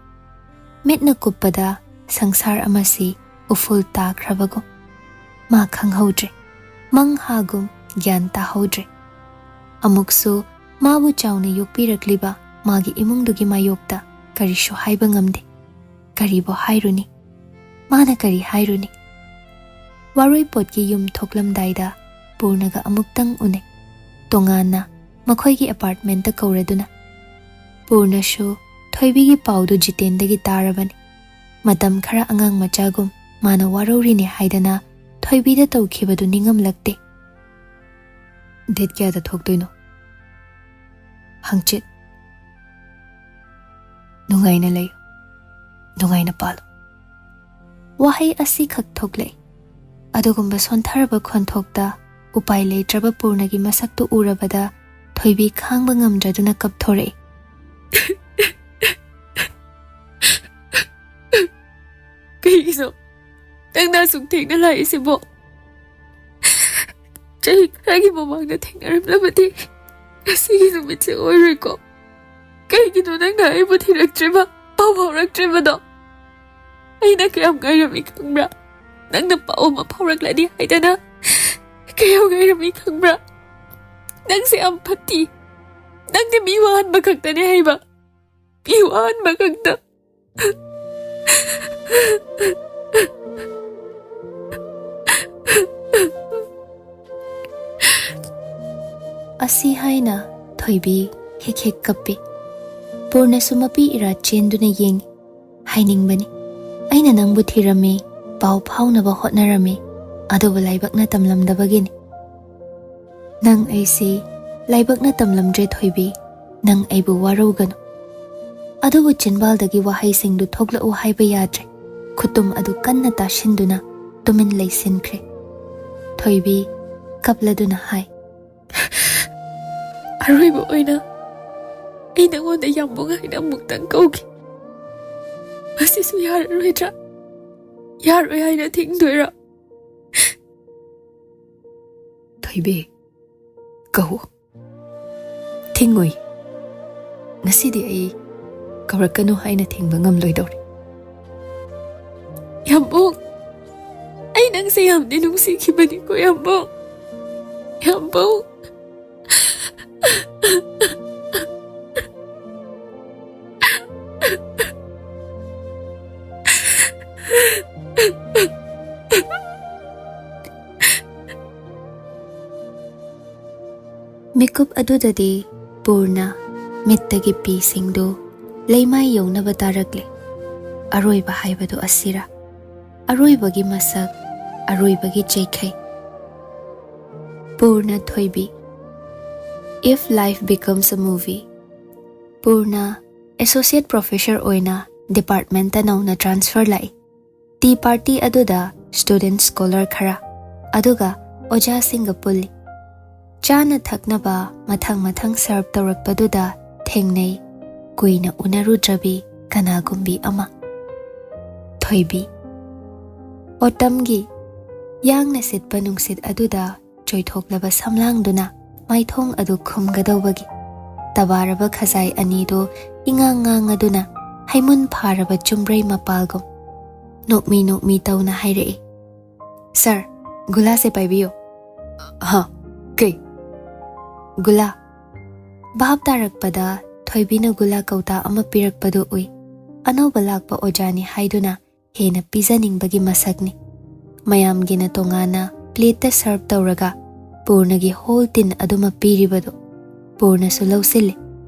ꯃꯤꯠꯅ ꯀꯨꯞꯄꯗ ꯁꯪꯁꯥꯔ ꯑꯃꯁꯤ ꯎꯐꯨꯜ ꯇꯥꯈ꯭ꯔꯕꯒꯨꯝ꯫ ꯃꯥ ꯈꯪꯍꯧꯗ꯭ꯔꯦ꯫ ꯃꯪ ꯍꯥꯒꯨꯝ ꯒ꯭ꯌꯥꯟ ꯇꯥꯍꯧꯗ꯭ꯔꯦ꯫ ꯑꯃꯨꯛꯁꯨ ꯃꯥꯕꯨ ꯆꯥꯎꯅ ꯌꯣꯛꯄꯤꯔꯛꯂꯤꯕ ꯃꯥꯒꯤ ꯏꯃꯨꯡꯗꯨꯒꯤ ꯃꯥꯌꯣꯛꯇ ꯀꯔꯤꯁꯨ ꯍꯥꯏꯕ ꯉꯝꯗꯦ꯫ ꯀꯔꯤꯕꯨ ꯍꯥꯏꯔꯨꯅꯤ? ꯃꯥꯅ ꯀꯔꯤ ꯍꯥꯏꯔꯨꯅꯤ? ꯋꯥꯔꯣꯏꯄꯣꯠꯀꯤ ꯌꯨꯝ ꯊꯣꯛꯂꯝꯗꯥꯏꯗ ꯄꯨꯔꯅꯒ ꯑꯃꯨꯛꯇꯪ ꯎꯅꯩ꯫ ꯇꯣꯉꯥꯟꯅ ꯃꯈꯣꯏꯒꯤ ꯑꯦꯄꯥꯔꯠꯃꯦꯟꯇ ꯀꯧꯔꯗꯨꯅ꯫ ꯄꯨꯔꯅꯁꯨ ꯊꯣꯏꯕꯤꯒꯤ ꯄꯥꯎꯗꯨ ꯖꯤꯇꯦꯟꯗꯒꯤ ꯇꯥꯔꯕꯅꯤ꯫ ꯃꯇꯝ ꯈꯔ ꯑꯉꯥꯡ ꯃꯆꯥꯒꯨꯝ ꯃꯥꯅ ꯋꯥꯔꯧꯔꯤꯅꯦ ꯍꯥꯏꯗꯅ ꯊꯣꯏꯕꯤꯗ ꯇꯧꯈꯤꯕꯗꯨ ꯅꯤꯡꯉꯝꯂꯛꯇꯦ꯫ "ꯗꯦꯠ ꯀꯌꯥꯗ ꯊꯣꯛꯇꯣꯏꯅꯣ?" "ꯍꯪꯆꯤꯠ꯫ ꯅꯨꯡꯉꯥꯏꯅ ꯂꯩꯌꯨ, ꯅꯨꯡꯉꯥꯏꯅ ꯄꯥꯜꯂꯨ"꯫ ꯋꯥꯍꯩ ꯑꯁꯤꯈꯛ ꯊꯣꯛꯂꯛꯏ꯫ ꯑꯗꯨꯒꯨꯝꯕ ꯁꯣꯟꯊꯔꯕ ꯈꯣꯟꯊꯣꯛꯇ ꯎꯄꯥꯏ ꯂꯩꯇ꯭ꯔꯕ ꯄꯨꯔꯅꯒꯤ ꯃꯁꯛꯇꯨ ꯎꯔꯕꯗ ꯊꯣꯏꯕꯤ ꯈꯥꯡꯕ ꯉꯝꯗ꯭ꯔꯗꯨꯅ ꯀꯞꯊꯣꯔꯛꯏ꯫ "ꯀꯩꯒꯤꯅꯣ ꯅꯪꯅ ꯑꯁꯨꯛ ꯊꯦꯡꯅ ꯂꯥꯛꯏꯁꯤꯕꯣ? ꯆꯍꯤ ꯈꯔꯒꯤ ꯃꯃꯥꯡꯗ ꯊꯦꯡꯅꯔꯝꯂꯕꯗꯤ ꯉꯁꯤꯒꯤ ꯅꯨꯃꯤꯠꯁꯦ ꯑꯣꯏꯔꯣꯏꯀꯣ꯫ ꯀꯩꯒꯤꯅꯣ ꯅꯪꯅ ꯑꯩꯕꯨ ꯊꯤꯔꯛꯇ꯭ꯔꯤꯕ, ꯄꯥꯎ ꯐꯥꯎꯔꯛꯇ꯭ꯔꯤꯕꯗꯣ? ꯑꯩꯅ ꯀꯌꯥꯝ ꯉꯥꯏꯔꯝꯃꯤ ꯈꯪꯕ꯭ꯔꯥ? ꯅꯪꯅ ꯄꯥꯎ ꯑꯃ ꯐꯥꯎꯔꯛꯂꯅꯤ ꯍꯥꯏꯗꯅ ꯀꯌꯥꯝ ꯉꯥꯏꯔꯝꯃꯤ ꯈꯪꯕ꯭ꯔꯥ? ꯅꯪꯁꯦ ꯌꯥꯝ ꯐꯠꯇꯤ꯫ ꯅꯪꯗꯤ ꯃꯤ ꯋꯥꯍꯟꯕ ꯈꯛꯇꯅꯦ ꯍꯩꯕ, ꯃꯤ ꯋꯥꯍꯟꯕ ꯈꯛꯇ"꯫ ꯑꯁꯤ ꯍꯥꯏꯅ ꯊꯣꯏꯕꯤ ꯍꯦꯛ ꯍꯦꯛ ꯀꯞꯄꯤ꯫ ꯄꯨꯔꯅꯁꯨ ꯃꯄꯤ ꯏꯔꯥ ꯆꯦꯟꯗꯨꯅ ꯌꯦꯡꯉꯤ꯫ ꯍꯥꯏꯅꯤꯡꯕꯅꯤ, ꯑꯩꯅ ꯅꯪꯕꯨ ꯊꯤꯔꯝꯃꯤ, ꯄꯥꯎ ꯐꯥꯎꯅꯕ ꯍꯣꯠꯅꯔꯝꯃꯤ, ꯑꯗꯨꯕꯨ ꯂꯥꯏꯕꯛꯅ ꯇꯝꯂꯝꯗꯕꯒꯤꯅꯤ꯫ ꯅꯪ ꯑꯩꯁꯤ ꯂꯥꯏꯕꯛꯅ ꯇꯝꯂꯝꯗ꯭ꯔꯦ ꯊꯣꯏꯕꯤ, ꯅꯪ ꯑꯩꯕꯨ ꯋꯥꯔꯧꯒꯅꯨ꯫ ꯑꯗꯨꯕꯨ ꯆꯤꯟꯕꯥꯜꯗꯒꯤ ꯋꯥꯍꯩꯁꯤꯡꯗꯨ ꯊꯣꯛꯂꯛꯎ ꯍꯥꯏꯕ ꯌꯥꯗ꯭ꯔꯦ꯫ ꯈꯨꯠꯇꯨꯝ ꯑꯗꯨ ꯀꯟꯅ ꯇꯥꯁꯤꯟꯗꯨꯅ ꯇꯨꯃꯤꯟ ꯂꯩꯁꯤꯟꯈ꯭ꯔꯦ꯫ ꯊꯣꯏꯕꯤ ꯀꯞꯂꯗꯨꯅ ꯍꯥꯏ, "ꯑꯔꯣꯏꯕ ꯑꯣꯏꯅ ꯑꯩ ꯅꯉꯣꯟꯗ ꯌꯥꯝꯕꯨꯡ ꯍꯥꯏꯅ ꯑꯃꯨꯛꯇꯪ ꯀꯧꯒꯦ꯫ ꯃꯁꯤꯁꯨ ꯌꯥꯔꯔꯣꯏꯗ꯭ꯔꯥ? ꯌꯥꯔꯣꯏ ꯍꯥꯏꯅ ꯊꯤꯡꯗꯣꯏꯔꯥ?" "ꯊꯣꯏꯕꯤ, ꯀꯧ꯫ ꯊꯤꯡꯉꯨꯏ꯫ ꯉꯁꯤꯗꯤ ꯑꯩ ꯀꯧꯔꯛꯀꯅꯨ ꯍꯥꯏꯅ ꯊꯤꯡꯕ ꯉꯝꯂꯣꯏꯗꯧꯔꯤ"꯫ "ꯌꯥꯝꯕꯨꯡ, ꯑꯩ ꯅꯪꯁꯦ ꯌꯥꯝꯗꯤ ꯅꯨꯡꯁꯤꯈꯤꯕꯅꯤꯀꯣ ꯌꯥꯝꯕꯨꯡ꯫ ꯌꯥꯝꯕꯨꯡ"꯫ ꯃꯤꯀꯨꯞ ꯑꯗꯨꯗꯗꯤ ꯄꯨꯔꯅ ꯃꯤꯠꯇꯒꯤ ꯄꯤꯁꯤꯡꯗꯨ ꯂꯩꯃꯥꯏ ꯌꯧꯅꯕ ꯇꯥꯔꯛꯂꯦ꯫ ꯑꯔꯣꯏꯕ ꯍꯥꯏꯕꯗꯨ ꯑꯁꯤꯔꯥ? ꯑꯔꯣꯏꯕꯒꯤ ꯃꯁꯛ, ꯑꯔꯣꯏꯕꯒꯤ ꯆꯩꯈꯩ꯫ ꯄꯨꯔꯅ ꯊꯣꯏꯕꯤ꯫ If life becomes a movie꯫ Purna associate professor ꯑꯣꯏꯅ departmentꯇ ꯅꯧꯅ transfer ꯂꯥꯛꯏ꯫ Tea party ꯑꯗꯨꯗ student scholar ꯈꯔ, ꯑꯗꯨꯒ ꯑꯣꯖꯥꯁꯤꯡꯒ ꯄꯨꯜꯂꯤ꯫ ꯆꯥꯅ ꯊꯛꯅꯕ ꯃꯊꯪ ꯃꯊꯪ serve ꯇꯧꯔꯛꯄꯗꯨꯗ ꯊꯦꯡꯅꯩ ꯀꯨꯏꯅ ꯎꯅꯔꯨꯗ꯭ꯔꯕꯤ ꯀꯅꯥꯒꯨꯝꯕꯤ ꯑꯃ꯫ ꯊꯣꯏꯕꯤ꯫ Autumnꯒꯤ ꯌꯥꯡꯅ ꯁꯤꯠꯄ ꯅꯨꯡꯁꯤꯠ ꯑꯗꯨꯗ ꯆꯣꯏꯊꯣꯛꯂꯕ ꯁꯝꯂꯥꯡꯗꯨꯅ ꯃꯥꯏꯊꯣꯡ ꯑꯗꯨ ꯈꯨꯝꯒꯗꯧꯕꯒꯤ ꯇꯕꯥꯔꯕ ꯈꯖꯥꯏ ꯑꯅꯤꯗꯨ ꯏꯉꯥꯡ ꯉꯥꯡꯉꯗꯨꯅ ꯍꯩꯃꯨꯟ ꯐꯥꯔꯕ ꯆꯨꯝꯕ꯭ꯔꯩ ꯃꯄꯥꯜꯒꯨꯝ ꯅꯣꯛꯃꯤ ꯅꯣꯛꯃꯤ ꯇꯧꯅ ꯍꯥꯏꯔꯛꯏ, "Sir, ꯒꯨꯂꯥꯁꯦ ꯄꯥꯏꯕꯤꯌꯨ꯫" "ꯍꯥ? ꯀꯩ?" "ꯒꯨꯂꯥ꯫" ꯚꯥꯞ ꯇꯥꯔꯛꯄꯗ ꯊꯣꯏꯕꯤꯅ ꯒꯨꯂꯥ ꯀꯧꯇꯥ ꯑꯃ ꯄꯤꯔꯛꯄꯗꯨ ꯎꯏ꯫ ꯑꯅꯧꯕ ꯂꯥꯛꯄ ꯑꯣꯖꯥꯅꯤ ꯍꯥꯏꯗꯨꯅ ꯍꯦꯟꯅ ꯄꯤꯖꯅꯤꯡꯕꯒꯤ ꯃꯁꯛꯅꯤ꯫ ꯃꯌꯥꯝꯒꯤꯅ ꯇꯣꯉꯥꯟꯅ plateꯇ serve ꯇꯧꯔꯒ ꯄꯨꯔꯅꯒꯤ whole tin ꯑꯗꯨꯃ ꯄꯤꯔꯤꯕꯗꯨ ꯄꯨꯔꯅꯁꯨ ꯂꯧꯁꯤꯜꯂꯤ꯫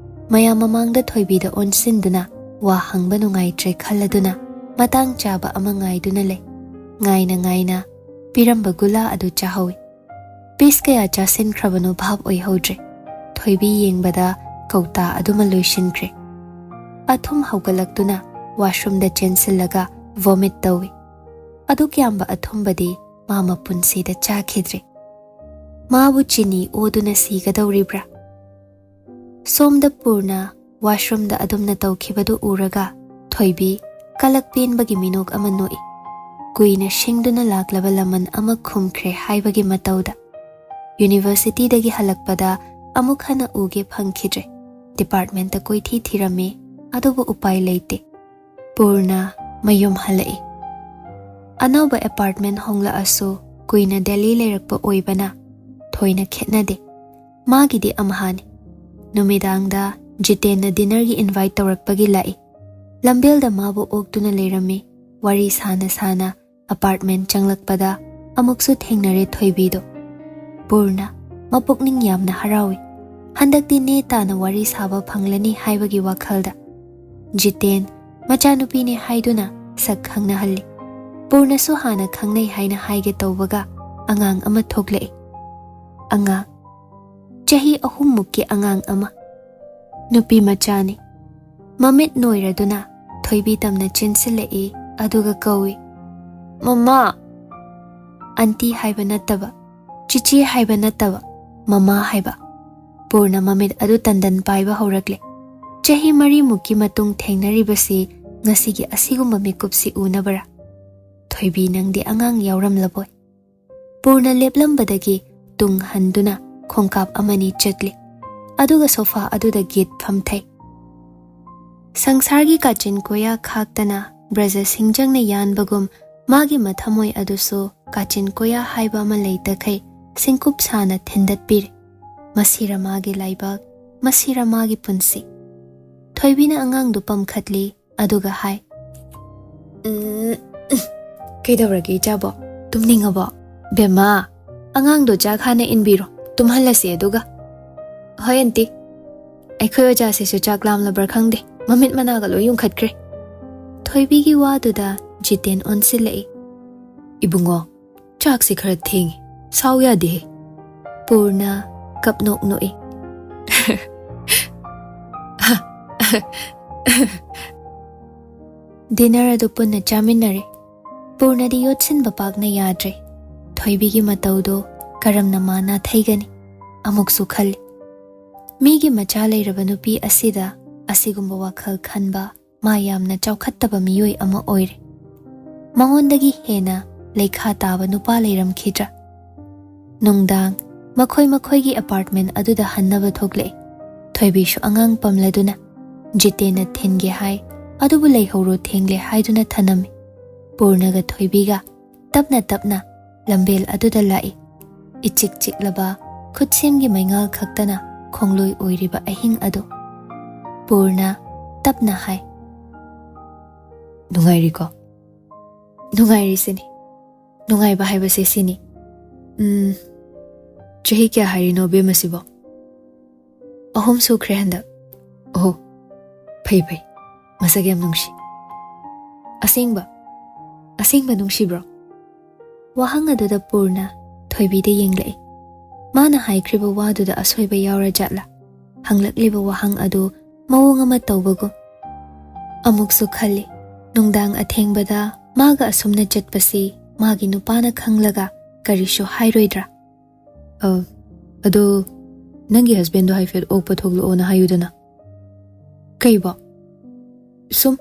ꯃꯌꯥꯝ ꯃꯃꯥꯡꯗ ꯊꯣꯏꯕꯤꯗ ꯑꯣꯟꯁꯤꯟꯗꯨꯅ ꯋꯥ ꯍꯪꯕ ꯅꯨꯡꯉꯥꯏꯇ꯭ꯔꯦ ꯈꯜꯂꯗꯨꯅ ꯃꯇꯥꯡ ꯆꯥꯕ ꯑꯃ ꯉꯥꯏꯗꯨꯅ ꯂꯩ꯫ ꯉꯥꯏꯅ ꯉꯥꯏꯅ ꯄꯤꯔꯝꯕ ꯒꯨꯂꯥ ꯑꯗꯨ ꯆꯥꯍꯧꯏ꯫ Piece ꯀꯌꯥ ꯆꯥꯁꯤꯟꯈ꯭ꯔꯕꯅꯣ ꯚꯥꯞ ꯑꯣꯏꯍꯧꯗ꯭ꯔꯦ꯫ ꯊꯣꯏꯕꯤ ꯌꯦꯡꯕꯗ ꯀꯧꯇꯥ ꯑꯗꯨꯃ ꯂꯣꯏꯁꯤꯟꯈ꯭ꯔꯦ꯫ ꯑꯊꯨꯝ ꯍꯧꯒꯠꯂꯛꯇꯨꯅ washroomꯗ ꯆꯦꯟꯁꯤꯜꯂꯒ vomit ꯇꯧꯏ꯫ ꯑꯗꯨꯛ ꯌꯥꯝꯕ ꯑꯊꯨꯝꯕꯗꯤ ꯃꯥ ꯃꯄꯨꯟꯁꯤꯗ ꯆꯥꯈꯤꯗ꯭ꯔꯤ꯫ ꯃꯥꯕꯨ ꯆꯤꯅꯤ ꯑꯣꯗꯨꯅ ꯁꯤꯒꯗꯧꯔꯤꯕ꯭ꯔꯥ? ꯁꯣꯝꯗ ꯄꯨꯔꯅ washroomꯗ ꯑꯗꯨꯝꯅ ꯇꯧꯈꯤꯕꯗꯨ ꯎꯔꯒ ꯊꯣꯏꯕꯤ ꯀꯂꯛ ꯄꯦꯟꯕꯒꯤ ꯃꯤꯅꯣꯛ ꯑꯃ ꯅꯣꯛꯏ꯫ ꯀꯨꯏꯅ ꯁꯤꯡꯗꯨꯅ ꯂꯥꯛꯂꯕ ꯂꯃꯟ ꯑꯃ ꯈꯨꯝꯈ꯭ꯔꯦ ꯍꯥꯏꯕꯒꯤ ꯃꯇꯧꯗ꯫ Universityꯗꯒꯤ ꯍꯜꯂꯛꯄꯗ ꯑꯃꯨꯛ ꯍꯟꯅ ꯎꯒꯦ ꯐꯪꯈꯤꯗ꯭ꯔꯦ꯫ Departmentꯇ ꯀꯣꯏꯊꯤ ꯊꯤꯔꯝꯃꯤ, ꯑꯗꯨꯕꯨ ꯎꯄꯥꯏ ꯂꯩꯇꯦ꯫ ꯄꯨꯔꯅ ꯃꯌꯨꯝ ꯍꯜꯂꯛꯏ꯫ ꯑꯅꯧꯕ apartment ꯍꯣꯡꯂꯛꯑꯁꯨ ꯀꯨꯏꯅ ꯗꯦꯜꯂꯤ ꯂꯩꯔꯛꯄ ꯑꯣꯏꯕꯅ ꯊꯣꯏꯅ ꯈꯦꯠꯅꯗꯦ꯫ ꯃꯥꯒꯤꯗꯤ ꯑꯝꯍꯥꯅꯤ꯫ ꯅꯨꯃꯤꯗꯥꯡꯗ ꯖꯤꯇꯦꯟꯅ dinnerꯒꯤ invite ꯇꯧꯔꯛꯄꯒꯤ ꯂꯥꯛꯏ꯫ ꯂꯝꯕꯦꯜꯗ ꯃꯥꯕꯨ ꯑꯣꯛꯇꯨꯅ ꯂꯩꯔꯝꯃꯤ꯫ ꯋꯥꯔꯤ ꯁꯥꯅ ꯁꯥꯅ apartment ꯆꯪꯂꯛꯄꯗ ꯑꯃꯨꯛꯁꯨ ꯊꯦꯡꯅꯔꯦ ꯊꯣꯏꯕꯤꯗꯣ꯫ ꯄꯨꯔꯅ ꯃꯄꯨꯛꯅꯤꯡ ꯌꯥꯝꯅ ꯍꯔꯥꯎꯏ꯫ ꯍꯟꯗꯛꯇꯤ ꯅꯦ ꯇꯥꯅ ꯋꯥꯔꯤ ꯁꯥꯕ ꯐꯪꯂꯅꯤ ꯍꯥꯏꯕꯒꯤ ꯋꯥꯈꯜꯗ꯫ ꯖꯤꯇꯦꯟ ꯃꯆꯥꯅꯨꯄꯤꯅꯦ ꯍꯥꯏꯗꯨꯅ ꯁꯛ ꯈꯪꯅꯍꯜꯂꯤ꯫ ꯄꯨꯔꯅꯁꯨ ꯍꯥꯟꯅ ꯈꯪꯅꯩ ꯍꯥꯏꯅ ꯍꯥꯏꯒꯦ ꯇꯧꯕꯒ ꯑꯉꯥꯡ ꯑꯃ ꯊꯣꯛꯂꯛꯏ꯫ ꯑꯉꯥꯡ, ꯆꯍꯤ ꯑꯍꯨꯝꯃꯨꯛꯀꯤ ꯑꯉꯥꯡ ꯑꯃ꯫ ꯅꯨꯄꯤ ꯃꯆꯥꯅꯤ꯫ ꯃꯃꯤꯠ ꯅꯣꯏꯔꯗꯨꯅ ꯊꯣꯏꯕꯤ ꯇꯝꯅ ꯆꯦꯟꯁꯤꯜꯂꯛꯏ, ꯑꯗꯨꯒ ꯀꯧꯏ, "ꯃꯃꯥ!" ꯑꯟꯇꯤ ꯍꯥꯏꯕ ꯅꯠꯇꯕ, ꯆꯤꯆꯦ ꯍꯥꯏꯕ ꯅꯠꯇꯕ, "ꯃꯃꯥ" ꯍꯥꯏꯕ꯫ ꯄꯨꯔꯅ ꯃꯃꯤꯠ ꯑꯗꯨ ꯇꯟꯗꯟ ꯄꯥꯏꯕ ꯍꯧꯔꯛꯂꯦ꯫ ꯆꯍꯤ ꯃꯔꯤꯃꯨꯛꯀꯤ ꯃꯇꯨꯡ ꯊꯦꯡꯅꯔꯤꯕꯁꯤ ꯉꯁꯤꯒꯤ ꯑꯁꯤꯒꯨꯝꯕ ꯃꯤꯀꯨꯞꯁꯤ ꯎꯅꯕꯔꯥ? ꯊꯣꯏꯕꯤ, ꯅꯪꯗꯤ ꯑꯉꯥꯡ ꯌꯥꯎꯔꯝꯂꯕꯣꯏ꯫ ꯄꯨꯔꯅ ꯂꯦꯞꯂꯝꯕꯗꯒꯤ ꯇꯨꯡ ꯍꯟꯗꯨꯅ ꯈꯣꯡꯀꯥꯞ ꯑꯃꯅꯤ ꯆꯠꯂꯤ, ꯑꯗꯨꯒ ꯁꯣꯐꯥ ꯑꯗꯨꯗ ꯒꯤꯠ ꯐꯝꯊꯩ꯫ ꯁꯪꯁꯥꯔꯒꯤ ꯀꯥꯆꯤꯟ ꯀꯣꯌꯥ ꯈꯥꯛꯇꯅ ꯕ꯭ꯔꯖ ꯁꯤꯡꯖꯪꯅ ꯌꯥꯟꯕꯒꯨꯝ, ꯃꯥꯒꯤ ꯃꯊꯃꯣꯏ ꯑꯗꯨꯁꯨ ꯀꯥꯆꯤꯟ ꯀꯣꯌꯥ ꯍꯥꯏꯕ ꯑꯃ ꯂꯩꯇꯈꯩ ꯁꯤꯡꯀꯨꯞ ꯁꯥꯅ ꯊꯤꯟꯗꯠꯄꯤꯔꯦ꯫ ꯃꯁꯤꯔ ꯃꯥꯒꯤ ꯂꯥꯏꯕꯛ, ꯃꯁꯤꯔ ꯃꯥꯒꯤ ꯄꯨꯟꯁꯤ꯫ ꯊꯣꯏꯕꯤꯅ ꯑꯉꯥꯡꯗꯨ ꯄꯝꯈꯠꯂꯤ, ꯑꯗꯨꯒ ꯍꯥꯏ, "ꯎꯝ, ꯀꯩꯗꯧꯔꯒꯦ ꯏꯆꯥꯕꯣ? ꯇꯨꯝꯅꯤꯡꯉꯕꯣ? ꯕꯦꯝꯃ, ꯑꯉꯥꯡꯗꯣ ꯆꯥꯛ ꯍꯥꯟꯅ ꯏꯟꯕꯤꯔꯣ, ꯇꯨꯝꯍꯜꯂꯁꯤ ꯑꯗꯨꯒ꯫" "ꯍꯣꯏ ꯑꯟꯇꯤ, ꯑꯩꯈꯣꯏ ꯑꯣꯖꯥꯁꯤꯁꯨ ꯆꯥꯛ ꯂꯥꯝꯂꯕ꯭ꯔꯥ ꯈꯪꯗꯦ, ꯃꯃꯤꯠ ꯃꯅꯥꯒ ꯂꯣꯏ ꯌꯨꯡꯈꯠꯈ꯭ꯔꯦ꯫" ꯊꯣꯏꯕꯤꯒꯤ ꯋꯥꯗꯨꯗ ꯖꯤꯇꯦꯟ ꯑꯣꯟꯁꯤꯜꯂꯛꯏ꯫ "ꯏꯕꯨꯡꯉꯣ, ꯆꯥꯛꯁꯤ ꯈꯔ ꯊꯦꯡꯉꯤ, ꯁꯥꯎ ꯌꯥꯗꯦꯍꯦ꯫" ꯄꯨꯔꯅ ꯀꯞ ꯅꯣꯛ ꯅꯣꯛꯏ꯫ ꯗꯤꯅꯔ ꯑꯗꯨ ꯄꯨꯟꯅ ꯆꯥꯃꯤꯟꯅꯔꯦ꯫ ꯄꯨꯔꯅꯗꯤ ꯌꯣꯠꯁꯤꯟꯕ ꯄꯥꯛꯅ ꯌꯥꯗ꯭ꯔꯦ꯫ ꯊꯣꯏꯕꯤꯒꯤ ꯃꯇꯧꯗꯣ ꯀꯔꯝꯅ ꯃꯥ ꯅꯥꯊꯩꯒꯅꯤ ꯑꯃꯨꯛꯁꯨ ꯈꯜꯂꯤ꯫ ꯃꯤꯒꯤ ꯃꯆꯥ ꯂꯩꯔꯕ ꯅꯨꯄꯤ ꯑꯁꯤꯗ ꯑꯁꯤꯒꯨꯝꯕ ꯋꯥꯈꯜ ꯈꯟꯕ ꯃꯥ ꯌꯥꯝꯅ ꯆꯥꯎꯈꯠꯇꯕ ꯃꯤꯑꯣꯏ ꯑꯃ ꯑꯣꯏꯔꯦ꯫ ꯃꯉꯣꯟꯗꯒꯤ ꯍꯦꯟꯅ ꯂꯩꯈꯥ ꯇꯥꯕ ꯅꯨꯄꯥ ꯂꯩꯔꯝꯈꯤꯗ꯭ꯔꯥ? ꯅꯨꯡꯗꯥꯡ ꯃꯈꯣꯏ ꯃꯈꯣꯏꯒꯤ ꯑꯦꯄꯥꯔꯠꯃꯦꯟ ꯑꯗꯨꯗ ꯍꯟꯅꯕ ꯊꯣꯛꯂꯛꯏ꯫ ꯊꯣꯏꯕꯤꯁꯨ ꯑꯉꯥꯡ ꯄꯝꯂꯗꯨꯅ ꯖꯤꯇꯦꯟꯅ ꯊꯤꯟꯒꯦ ꯍꯥꯏ, ꯑꯗꯨꯕꯨ ꯂꯩꯍꯧꯔꯣ, ꯊꯦꯡꯂꯦ ꯍꯥꯏꯗꯨꯅ ꯊꯅꯝꯃꯤ꯫ ꯄꯨꯔꯅꯒ ꯊꯣꯏꯕꯤꯒ ꯇꯞꯅ ꯇꯞꯅ ꯂꯝꯕꯦꯜ ꯑꯗꯨꯗ ꯂꯥꯛꯏ꯫ ꯏꯆꯤꯛ ꯆꯤꯛꯂꯕ ꯈꯨꯠꯁꯦꯝꯒꯤ ꯃꯩꯉꯥꯜ ꯈꯛꯇꯅ ꯈꯣꯡꯂꯣꯏ ꯑꯣꯏꯔꯤꯕ ꯑꯍꯤꯡ ꯑꯗꯨ꯫ ꯄꯨꯔꯅ ꯇꯞꯅ ꯍꯥꯏ, "ꯅꯨꯡꯉꯥꯏꯔꯤꯀꯣ?" "ꯅꯨꯡꯉꯥꯏꯔꯤꯁꯤꯅꯤ꯫ ꯅꯨꯡꯉꯥꯏꯕ ꯍꯥꯏꯕꯁꯦ ꯁꯤꯅꯤ꯫ ꯎꯝ, ꯆꯍꯤ ꯀꯌꯥ ꯍꯥꯏꯔꯤꯅꯣ ꯕꯦꯝ ꯑꯁꯤꯕꯣ? "ꯑꯍꯨꯝ ꯁꯨꯈ꯭ꯔꯦ ꯍꯟꯗꯛ"꯫ "ꯑꯣꯍꯣ, ꯐꯩ ꯐꯩ, ꯃꯁꯛ ꯌꯥꯝ ꯅꯨꯡꯁꯤ꯫ ꯑꯁꯦꯡꯕ? ꯑꯁꯦꯡꯕ ꯅꯨꯡꯁꯤꯕ꯭ꯔꯣ?" ꯋꯥꯍꯪ ꯑꯗꯨꯗ ꯄꯨꯔꯅ ꯊꯣꯏꯕꯤꯗ ꯌꯦꯡꯂꯛꯏ꯫ ꯃꯥꯅ ꯍꯥꯏꯈ꯭ꯔꯤꯕ ꯋꯥꯗꯨꯗ ꯑꯁꯣꯏꯕ ꯌꯥꯎꯔ ꯖꯥꯠꯂꯥ? ꯍꯪꯂꯛꯂꯤꯕ ꯋꯥꯍꯪ ꯑꯗꯨ ꯃꯑꯣꯡ ꯑꯃ ꯇꯧꯕꯒꯨꯝ꯫ ꯑꯃꯨꯛꯁꯨ ꯈꯜꯂꯤ, ꯅꯨꯡꯗꯥꯡ ꯑꯊꯦꯡꯕꯗ ꯃꯥꯒ ꯑꯁꯨꯝꯅ ꯆꯠꯄꯁꯤ ꯃꯥꯒꯤ ꯅꯨꯄꯥꯅ ꯈꯪꯂꯒ ꯀꯔꯤꯁꯨ ꯍꯥꯏꯔꯣꯏꯗ꯭ꯔꯥ? "ꯑ, ꯑꯗꯣ ꯅꯪꯒꯤ ꯍꯁꯕꯦꯟꯗꯣ ꯍꯥꯏꯐꯦꯠ ꯑꯣꯛꯄ ꯊꯣꯛꯂꯛꯑꯣꯅ ꯍꯥꯏꯌꯨꯗꯅ"꯫ "ꯀꯩꯕꯣ?" "ꯁꯨꯝ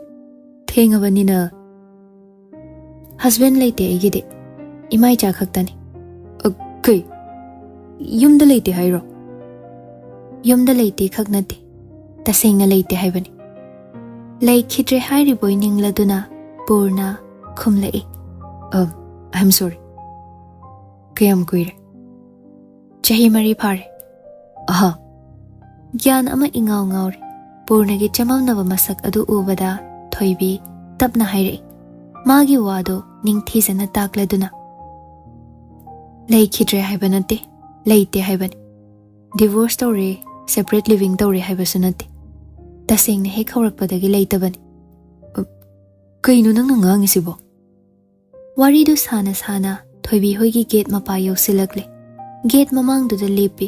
ꯊꯦꯡꯉꯕꯅꯤꯅ"꯫ "ꯍꯁꯕꯦꯟ ꯂꯩꯇꯦ ꯑꯩꯒꯤꯗꯤ, ꯏꯃꯥ ꯏꯆꯥ ꯈꯛꯇꯅꯤ"꯫ "ꯑ, ꯀꯩ? ꯌꯨꯝꯗ ꯂꯩꯇꯦ ꯍꯥꯏꯔꯣ?" "ꯌꯨꯝꯗ ꯂꯩꯇꯦ ꯈꯛ ꯅꯠꯇꯦ, ꯇꯁꯦꯡꯅ ꯂꯩꯇꯦ ꯍꯥꯏꯕꯅꯤ"꯫ ꯂꯩꯈꯤꯗ꯭ꯔꯦ ꯍꯥꯏꯔꯤꯕꯣꯏ ꯅꯤꯡꯂꯗꯨꯅ ꯄꯨꯔꯅ ꯈꯨꯝꯂꯛꯏ꯫ "ꯑ, I am sorry꯫ ꯀꯌꯥꯝ ꯀꯨꯏꯔꯦ?" "ꯆꯍꯤ ꯃꯔꯤ ꯐꯥꯔꯦ"꯫ "ꯑꯍ"꯫ ꯒ꯭ꯌꯥꯟ ꯑꯃ ꯏꯉꯥꯎ ꯉꯥꯎꯔꯦ꯫ ꯄꯨꯔꯅꯒꯤ ꯆꯃꯝꯅꯕ ꯃꯁꯛ ꯑꯗꯨ ꯎꯕꯗ ꯊꯣꯏꯕꯤ ꯇꯞꯅ ꯍꯥꯏꯔꯛꯏ, ꯃꯥꯒꯤ ꯋꯥꯗꯨ ꯅꯤꯡꯊꯤꯖꯅ ꯇꯥꯛꯂꯗꯨꯅ꯫ "ꯂꯩꯈꯤꯗ꯭ꯔꯦ ꯍꯥꯏꯕ ꯅꯠꯇꯦ, ꯂꯩꯇꯦ ꯍꯥꯏꯕꯅꯤ꯫ ꯗꯤꯚꯣꯔꯁ ꯇꯧꯔꯦ, ꯁꯦꯄꯔꯦꯠ ꯂꯤꯚꯤꯡ ꯇꯧꯔꯦ ꯍꯥꯏꯕꯁꯨ ꯅꯠꯇꯦ꯫ ꯇꯁꯦꯡꯅ ꯍꯦꯛ ꯍꯧꯔꯛꯄꯗꯒꯤ ꯂꯩꯇꯕꯅꯤ"꯫ "ꯑ, ꯀꯩꯅꯣ ꯅꯪꯅ ꯉꯥꯡꯉꯤꯁꯤꯕꯣ?" ꯋꯥꯔꯤꯗꯨ ꯁꯥꯅ ꯁꯥꯅ ꯊꯣꯏꯕꯤ ꯍꯣꯏꯒꯤ ꯒꯦꯠ ꯃꯄꯥ ꯌꯧꯁꯤꯜꯂꯛꯂꯦ꯫ ꯒꯦꯠ ꯃꯃꯥꯡꯗꯨꯗ ꯂꯦꯞꯄꯤ꯫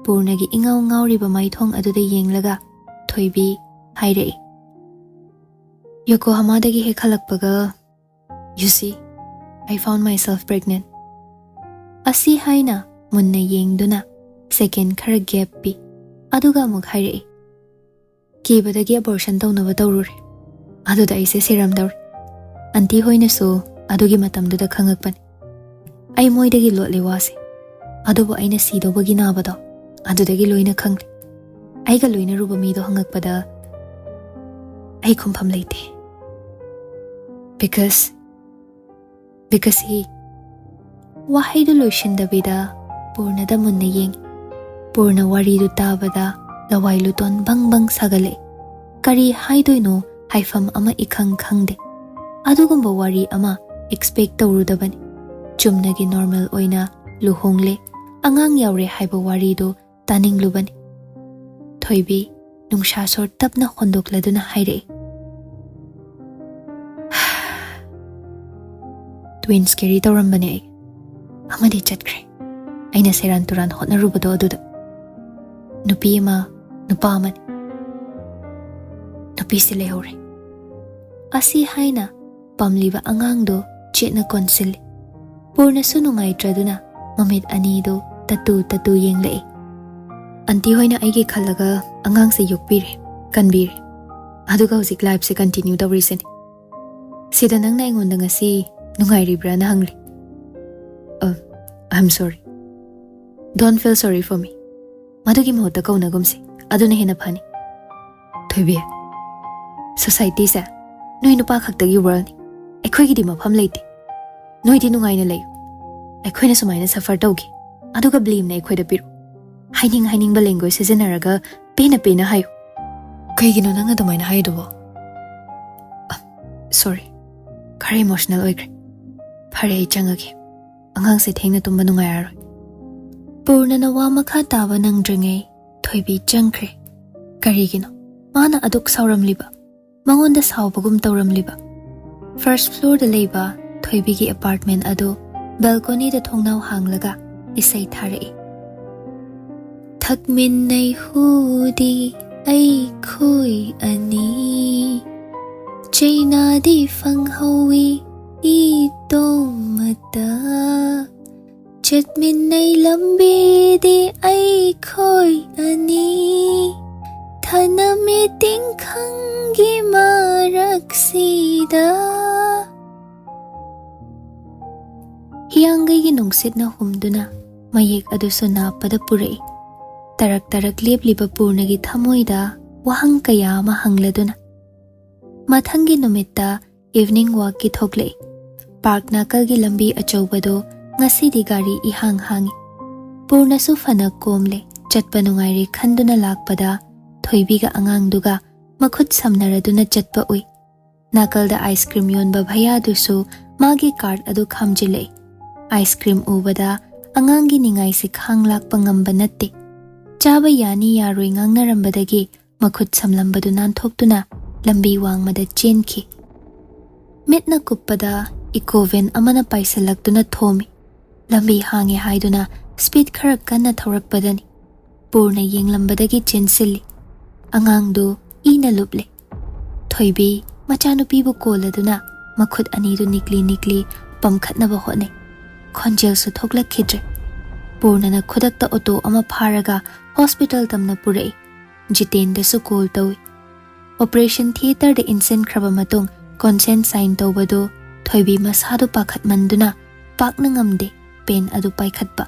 ꯄꯨꯔꯅꯒꯤ ꯏꯉꯥꯎ ꯉꯥꯎꯔꯤꯕ ꯃꯥꯏꯊꯣꯡ ꯑꯗꯨꯗ ꯌꯦꯡꯂꯒ ꯊꯣꯏꯕꯤ ꯍꯥꯏꯔꯛꯏ, "ꯌꯣꯀꯣꯍꯥꯃꯥꯗꯒꯤ ꯍꯦꯛ ꯍꯜꯂꯛꯄꯒ, you see, I found myself pregnant"꯫ ꯑꯁꯤ ꯍꯥꯏꯅ ꯃꯨꯟꯅ ꯌꯦꯡꯗꯨꯅ ꯁꯦꯀꯦꯟ ꯈꯔ ꯒꯦꯞ ꯄꯤ, ꯑꯗꯨꯒ ꯑꯃꯨꯛ ꯍꯥꯏꯔꯛꯏ, "ꯀꯤꯕꯗꯒꯤ ꯑꯕꯣꯔꯁꯟ ꯇꯧꯅꯕ ꯇꯧꯔꯨꯔꯦ꯫ ꯑꯗꯨꯗ ꯑꯩꯁꯦ ꯁꯤꯔꯝꯗꯧꯔꯦ꯫ ꯑꯟꯇꯤ ꯍꯣꯏꯅꯁꯨ ꯑꯗꯨꯒꯤ ꯃꯇꯝꯗꯨꯗ ꯈꯪꯉꯛꯄꯅꯤ꯫ ꯑꯩ ꯃꯣꯏꯗꯒꯤ ꯂꯣꯠꯂꯤ ꯋꯥꯁꯦ, ꯑꯗꯨꯕꯨ ꯑꯩꯅ ꯁꯤꯗꯧꯕꯒꯤ ꯅꯥꯕꯗꯣ, ꯑꯗꯨꯗꯒꯤ ꯂꯣꯏꯅ ꯈꯪꯂꯦ꯫ ꯑꯩꯒ ꯂꯣꯏꯅꯔꯨꯕ ꯃꯤꯗꯣ ꯍꯪꯉꯛꯄꯗ ꯑꯩ ꯈꯨꯝꯐꯝ ꯂꯩꯇꯦ꯫ Because, because he"꯫ ꯋꯥꯍꯩꯗꯨ ꯂꯣꯏꯁꯤꯟꯗꯕꯤꯗ ꯄꯨꯔꯅꯗ ꯃꯨꯟꯅ ꯌꯦꯡꯉꯤ꯫ ꯄꯨꯔꯅ ꯋꯥꯔꯤꯗꯨ ꯇꯥꯕꯗ ꯂꯋꯥꯏ ꯂꯨꯇꯣꯟ ꯕꯪ ꯕꯪ ꯁꯥꯒꯠꯂꯛꯏ꯫ ꯀꯔꯤ ꯍꯥꯏꯗꯣꯏꯅꯣ ꯍꯥꯏꯐꯝ ꯑꯃ ꯏꯈꯪ ꯈꯪꯗꯦ꯫ ꯑꯗꯨꯒꯨꯝꯕ ꯋꯥꯔꯤ ꯑꯃ ꯑꯦꯛꯁꯄꯦꯛ ꯇꯧꯔꯨꯗꯕꯅꯤ꯫ ꯆꯨꯝꯅꯒꯤ ꯅꯣꯔꯃꯦꯜ ꯑꯣꯏꯅ ꯂꯨꯍꯣꯡꯂꯦ, ꯑꯉꯥꯡ ꯌꯥꯎꯔꯦ ꯍꯥꯏꯕ ꯋꯥꯔꯤꯗꯨ ꯇꯥꯅꯤꯡꯂꯨꯕꯅꯤ꯫ ꯊꯣꯏꯕꯤ ꯅꯨꯡꯁꯥ ꯁꯣꯔ ꯇꯞꯅ ꯍꯣꯟꯗꯣꯛꯂꯗꯨꯅ ꯍꯥꯏꯔꯛꯏ꯫ Twins carry ꯇꯧꯔꯝꯕꯅꯦ ꯑꯩ, ꯑꯃꯗꯤ ꯆꯠꯈ꯭ꯔꯦ꯫ ꯑꯩꯅ ꯁꯦꯔꯥꯟ ꯇꯨꯔꯥꯟ ꯍꯣꯠꯅꯔꯨꯕꯗꯣ ꯑꯗꯨꯗ꯫ ꯅꯨꯄꯤ ꯑꯃ, ꯅꯨꯄꯥ ꯑꯃꯅꯤ꯫ ꯅꯨꯄꯤꯁꯤ ꯂꯩꯍꯧꯔꯦ꯫ ꯑꯁꯤ ꯍꯥꯏꯅ ꯄꯝꯂꯤꯕ ꯑꯉꯥꯡꯗꯨ ꯆꯦꯠꯅ ꯀꯣꯟꯁꯤꯜꯂꯤ꯫ ꯄꯨꯔꯅꯁꯨ ꯅꯨꯡꯉꯥꯏꯇ꯭ꯔꯗꯨꯅ ꯃꯃꯤꯠ ꯑꯅꯤꯗꯨ ꯇꯠꯇꯨ ꯇꯠꯇꯨ ꯌꯦꯡꯂꯛꯏ꯫ ꯑꯟꯇꯤ ꯍꯣꯏꯅ ꯑꯩꯒꯤ ꯈꯜꯂꯒ ꯑꯉꯥꯡꯁꯦ ꯌꯣꯛꯄꯤꯔꯦ, ꯀꯟꯕꯤꯔꯦ꯫ ꯑꯗꯨꯒ ꯍꯧꯖꯤꯛ lifeꯁꯦ continue ꯇꯧꯔꯤꯁꯤꯅꯤ꯫ ꯁꯤꯗ ꯅꯪꯅ ꯑꯩꯉꯣꯟꯗ ꯉꯁꯤ ꯅꯨꯡꯉꯥꯏꯔꯤꯕ꯭ꯔꯥꯅ ꯍꯪꯂꯤ꯫ ꯑ, I'm sorry. Don't feel sorry for me. ꯃꯗꯨꯒꯤ ꯃꯍꯨꯠꯇ ꯀꯧꯅꯒꯨꯝꯁꯤ, ꯑꯗꯨꯅ ꯍꯦꯟꯅ ꯐꯅꯤ꯫ ꯊꯣꯏꯕꯤ, societyꯁꯦ ꯅꯣꯏ ꯅꯨꯄꯥ ꯈꯛꯇꯒꯤ worldꯅꯤ꯫ ꯑꯩꯈꯣꯏꯒꯤꯗꯤ ꯃꯐꯝ ꯂꯩꯇꯦ꯫ ꯅꯣꯏꯗꯤ ꯅꯨꯡꯉꯥꯏꯅ ꯂꯩꯌꯨ꯫ ꯑꯩꯈꯣꯏꯅ ꯁꯨꯃꯥꯏꯅ suffer ꯇꯧꯈꯤ, ꯑꯗꯨꯒ blameꯅ ꯑꯩꯈꯣꯏꯗ ꯄꯤꯔꯛꯎ꯫ ꯍꯥꯏꯅꯤꯡ ꯍꯥꯏꯅꯤꯡꯕ language ꯁꯤꯖꯤꯟꯅꯔꯒ ꯄꯦꯟꯅ ꯄꯦꯟꯅ ꯍꯥꯏꯌꯨ꯫ ꯀꯩꯒꯤꯅꯣ ꯅꯪ ꯑꯗꯨꯃꯥꯏꯅ ꯍꯥꯏꯗꯨꯕꯣ? ꯑ, sorry, ꯈꯔ emotional ꯑꯣꯏꯈ꯭ꯔꯦ꯫ ꯐꯔꯦ, ꯑꯩ ꯆꯪꯉꯒꯦ꯫ ꯑꯉꯥꯡꯁꯦ ꯊꯦꯡꯅ ꯇꯨꯝꯕ ꯅꯨꯡꯉꯥꯏꯔꯔꯣꯏ꯫ ꯄꯨꯔꯅꯅ ꯋꯥ ꯃꯈꯥ ꯇꯥꯕ ꯅꯪꯗ꯭ꯔꯤꯉꯩ ꯊꯣꯏꯕꯤ ꯆꯪꯈ꯭ꯔꯦ꯫ ꯀꯔꯤꯒꯤꯅꯣ ꯃꯥꯅ ꯑꯗꯨꯛ ꯁꯥꯎꯔꯝꯂꯤꯕ? ꯃꯉꯣꯟꯗ ꯁꯥꯎꯕꯒꯨꯝ ꯇꯧꯔꯝꯂꯤꯕ? First floorꯗ ꯂꯩꯕ ꯊꯣꯏꯕꯤꯒꯤ apartment ꯑꯗꯨ balconyꯗ ꯊꯣꯡꯅꯥꯎ ꯍꯥꯡꯂꯒ ꯏꯁꯩ ꯊꯥꯔꯛꯏ꯫ ꯊꯛꯃꯤꯟꯅꯩ ꯍꯨꯗꯤ ꯑꯩꯈꯣꯏ ꯑꯅꯤ, ꯆꯩꯅꯥꯗꯤ ꯐꯪꯍꯧꯋꯤ ꯏꯇꯣꯝꯇ꯫ ꯆꯠꯃꯤꯟꯅꯩ ꯂꯝꯕꯤꯗꯤ ꯑꯩꯈꯣꯏ ꯑꯅꯤ, ꯊꯅꯝꯃꯤ ꯇꯤꯡꯈꯪꯒꯤ ꯃꯔꯛꯁꯤꯗ꯫ ꯍꯤꯌꯥꯡꯒꯩꯒꯤ ꯅꯨꯡꯁꯤꯠꯅ ꯍꯨꯝꯗꯨꯅ ꯃꯌꯦꯛ ꯑꯗꯨꯁꯨ ꯅꯥꯞꯄꯗ ꯄꯨꯔꯛꯏ꯫ ꯇꯔꯛ ꯇꯔꯛ ꯂꯦꯞꯂꯤꯕ ꯄꯨꯔꯅꯒꯤ ꯊꯃꯣꯏꯗ ꯋꯥꯍꯪ ꯀꯌꯥ ꯑꯃ ꯍꯪꯂꯗꯨꯅ꯫ ꯃꯊꯪꯒꯤ ꯅꯨꯃꯤꯠꯇ evening walkꯀꯤ ꯊꯣꯛꯂꯛꯏ꯫ Park ꯅꯥꯀꯜꯒꯤ ꯂꯝꯕꯤ ꯑꯆꯧꯕꯗꯣ ꯉꯁꯤꯗꯤ ꯒꯥꯔꯤ ꯏꯍꯥꯡ ꯍꯥꯡꯉꯤ꯫ ꯄꯨꯔꯅꯁꯨ ꯐꯅ ꯀꯣꯝꯂꯦ꯫ ꯆꯠꯄ ꯅꯨꯡꯉꯥꯏꯔꯦ ꯈꯟꯗꯨꯅ ꯂꯥꯛꯄꯗ ꯊꯣꯏꯕꯤꯒ ꯑꯉꯥꯡꯗꯨꯒ ꯃꯈꯨꯠ ꯁꯝꯅꯔꯗꯨꯅ ꯆꯠꯄ ꯎꯏ꯫ ꯅꯥꯀꯜꯗ ice cream ꯌꯣꯟꯕ ꯚꯩꯌꯥꯗꯨꯁꯨ ꯃꯥꯒꯤ cart ꯑꯗꯨ ꯈꯥꯝꯖꯤꯜꯂꯛꯏ꯫ Ice cream ꯎꯕꯗ ꯑꯉꯥꯡꯒꯤ ꯅꯤꯡꯉꯥꯏꯁꯤ ꯈꯥꯡ ꯂꯥꯛꯄ ꯉꯝꯕ ꯅꯠꯇꯦ꯫ ꯆꯥꯕ ꯌꯥꯅꯤ ꯌꯥꯔꯣꯏ ꯉꯥꯡꯅꯔꯝꯕꯗꯒꯤ ꯃꯈꯨꯠ ꯁꯝꯂꯝꯕꯗꯨ ꯅꯥꯟꯊꯣꯛꯇꯨꯅ ꯂꯝꯕꯤ ꯋꯥꯡꯃꯗ ꯆꯦꯟꯈꯤ꯫ ꯃꯤꯠꯅ ꯀꯨꯞꯄꯗ ꯏꯀꯣ ꯚꯦꯟ ꯑꯃꯅ ꯄꯥꯏꯁꯤꯜꯂꯛꯇꯨꯅ ꯊꯣꯝꯃꯤ꯫ ꯂꯝꯕꯤ ꯍꯥꯡꯉꯦ ꯍꯥꯏꯗꯨꯅ ꯁ꯭ꯄꯤꯗ ꯈꯔ ꯀꯟꯅ ꯊꯧꯔꯛꯄꯗꯅꯤ꯫ ꯄꯨꯔꯅ ꯌꯦꯡꯂꯝꯕꯗꯒꯤ ꯆꯦꯟꯁꯤꯜꯂꯤ꯫ ꯑꯉꯥꯡꯗꯨ ꯏꯅ ꯂꯨꯞꯂꯦ꯫ ꯊꯣꯏꯕꯤ ꯃꯆꯥꯅꯨꯄꯤꯕꯨ ꯀꯣꯜꯂꯗꯨꯅ ꯃꯈꯨꯠ ꯑꯅꯤꯗꯨ ꯅꯤꯛꯂꯤ ꯅꯤꯛꯂꯤ ꯄꯝꯈꯠꯅꯕ ꯍꯣꯠꯅꯩ꯫ ꯈꯣꯟꯖꯦꯜꯁꯨ ꯊꯣꯛꯂꯛꯈꯤꯗ꯭ꯔꯦ꯫ ꯄꯨꯔꯅꯅ ꯈꯨꯗꯛꯇ ꯑꯣꯇꯣ ꯑꯃ ꯐꯥꯔꯒ ꯍꯣꯁꯄꯤꯇꯥꯜ ꯇꯝꯅ ꯄꯨꯔꯛꯏ꯫ ꯖꯤꯇꯦꯟꯗꯁꯨ ꯀꯣꯜ ꯇꯧꯏ꯫ ꯑꯣꯄꯔꯦꯁꯟ ꯊꯤꯌꯦꯇꯔꯗ ꯏꯟꯁꯤꯟꯈ꯭ꯔꯕ ꯃꯇꯨꯡ ꯀꯣꯟꯁꯦꯟ ꯁꯥꯏꯟ ꯇꯧꯕꯗꯨ ꯊꯣꯏꯕꯤ ꯃꯁꯥꯗꯨ ꯄꯥꯈꯠꯃꯟꯗꯨꯅ ꯄꯥꯛꯅ ꯉꯝꯗꯦ ꯄꯦꯟ ꯑꯗꯨ ꯄꯥꯏꯈꯠꯄ꯫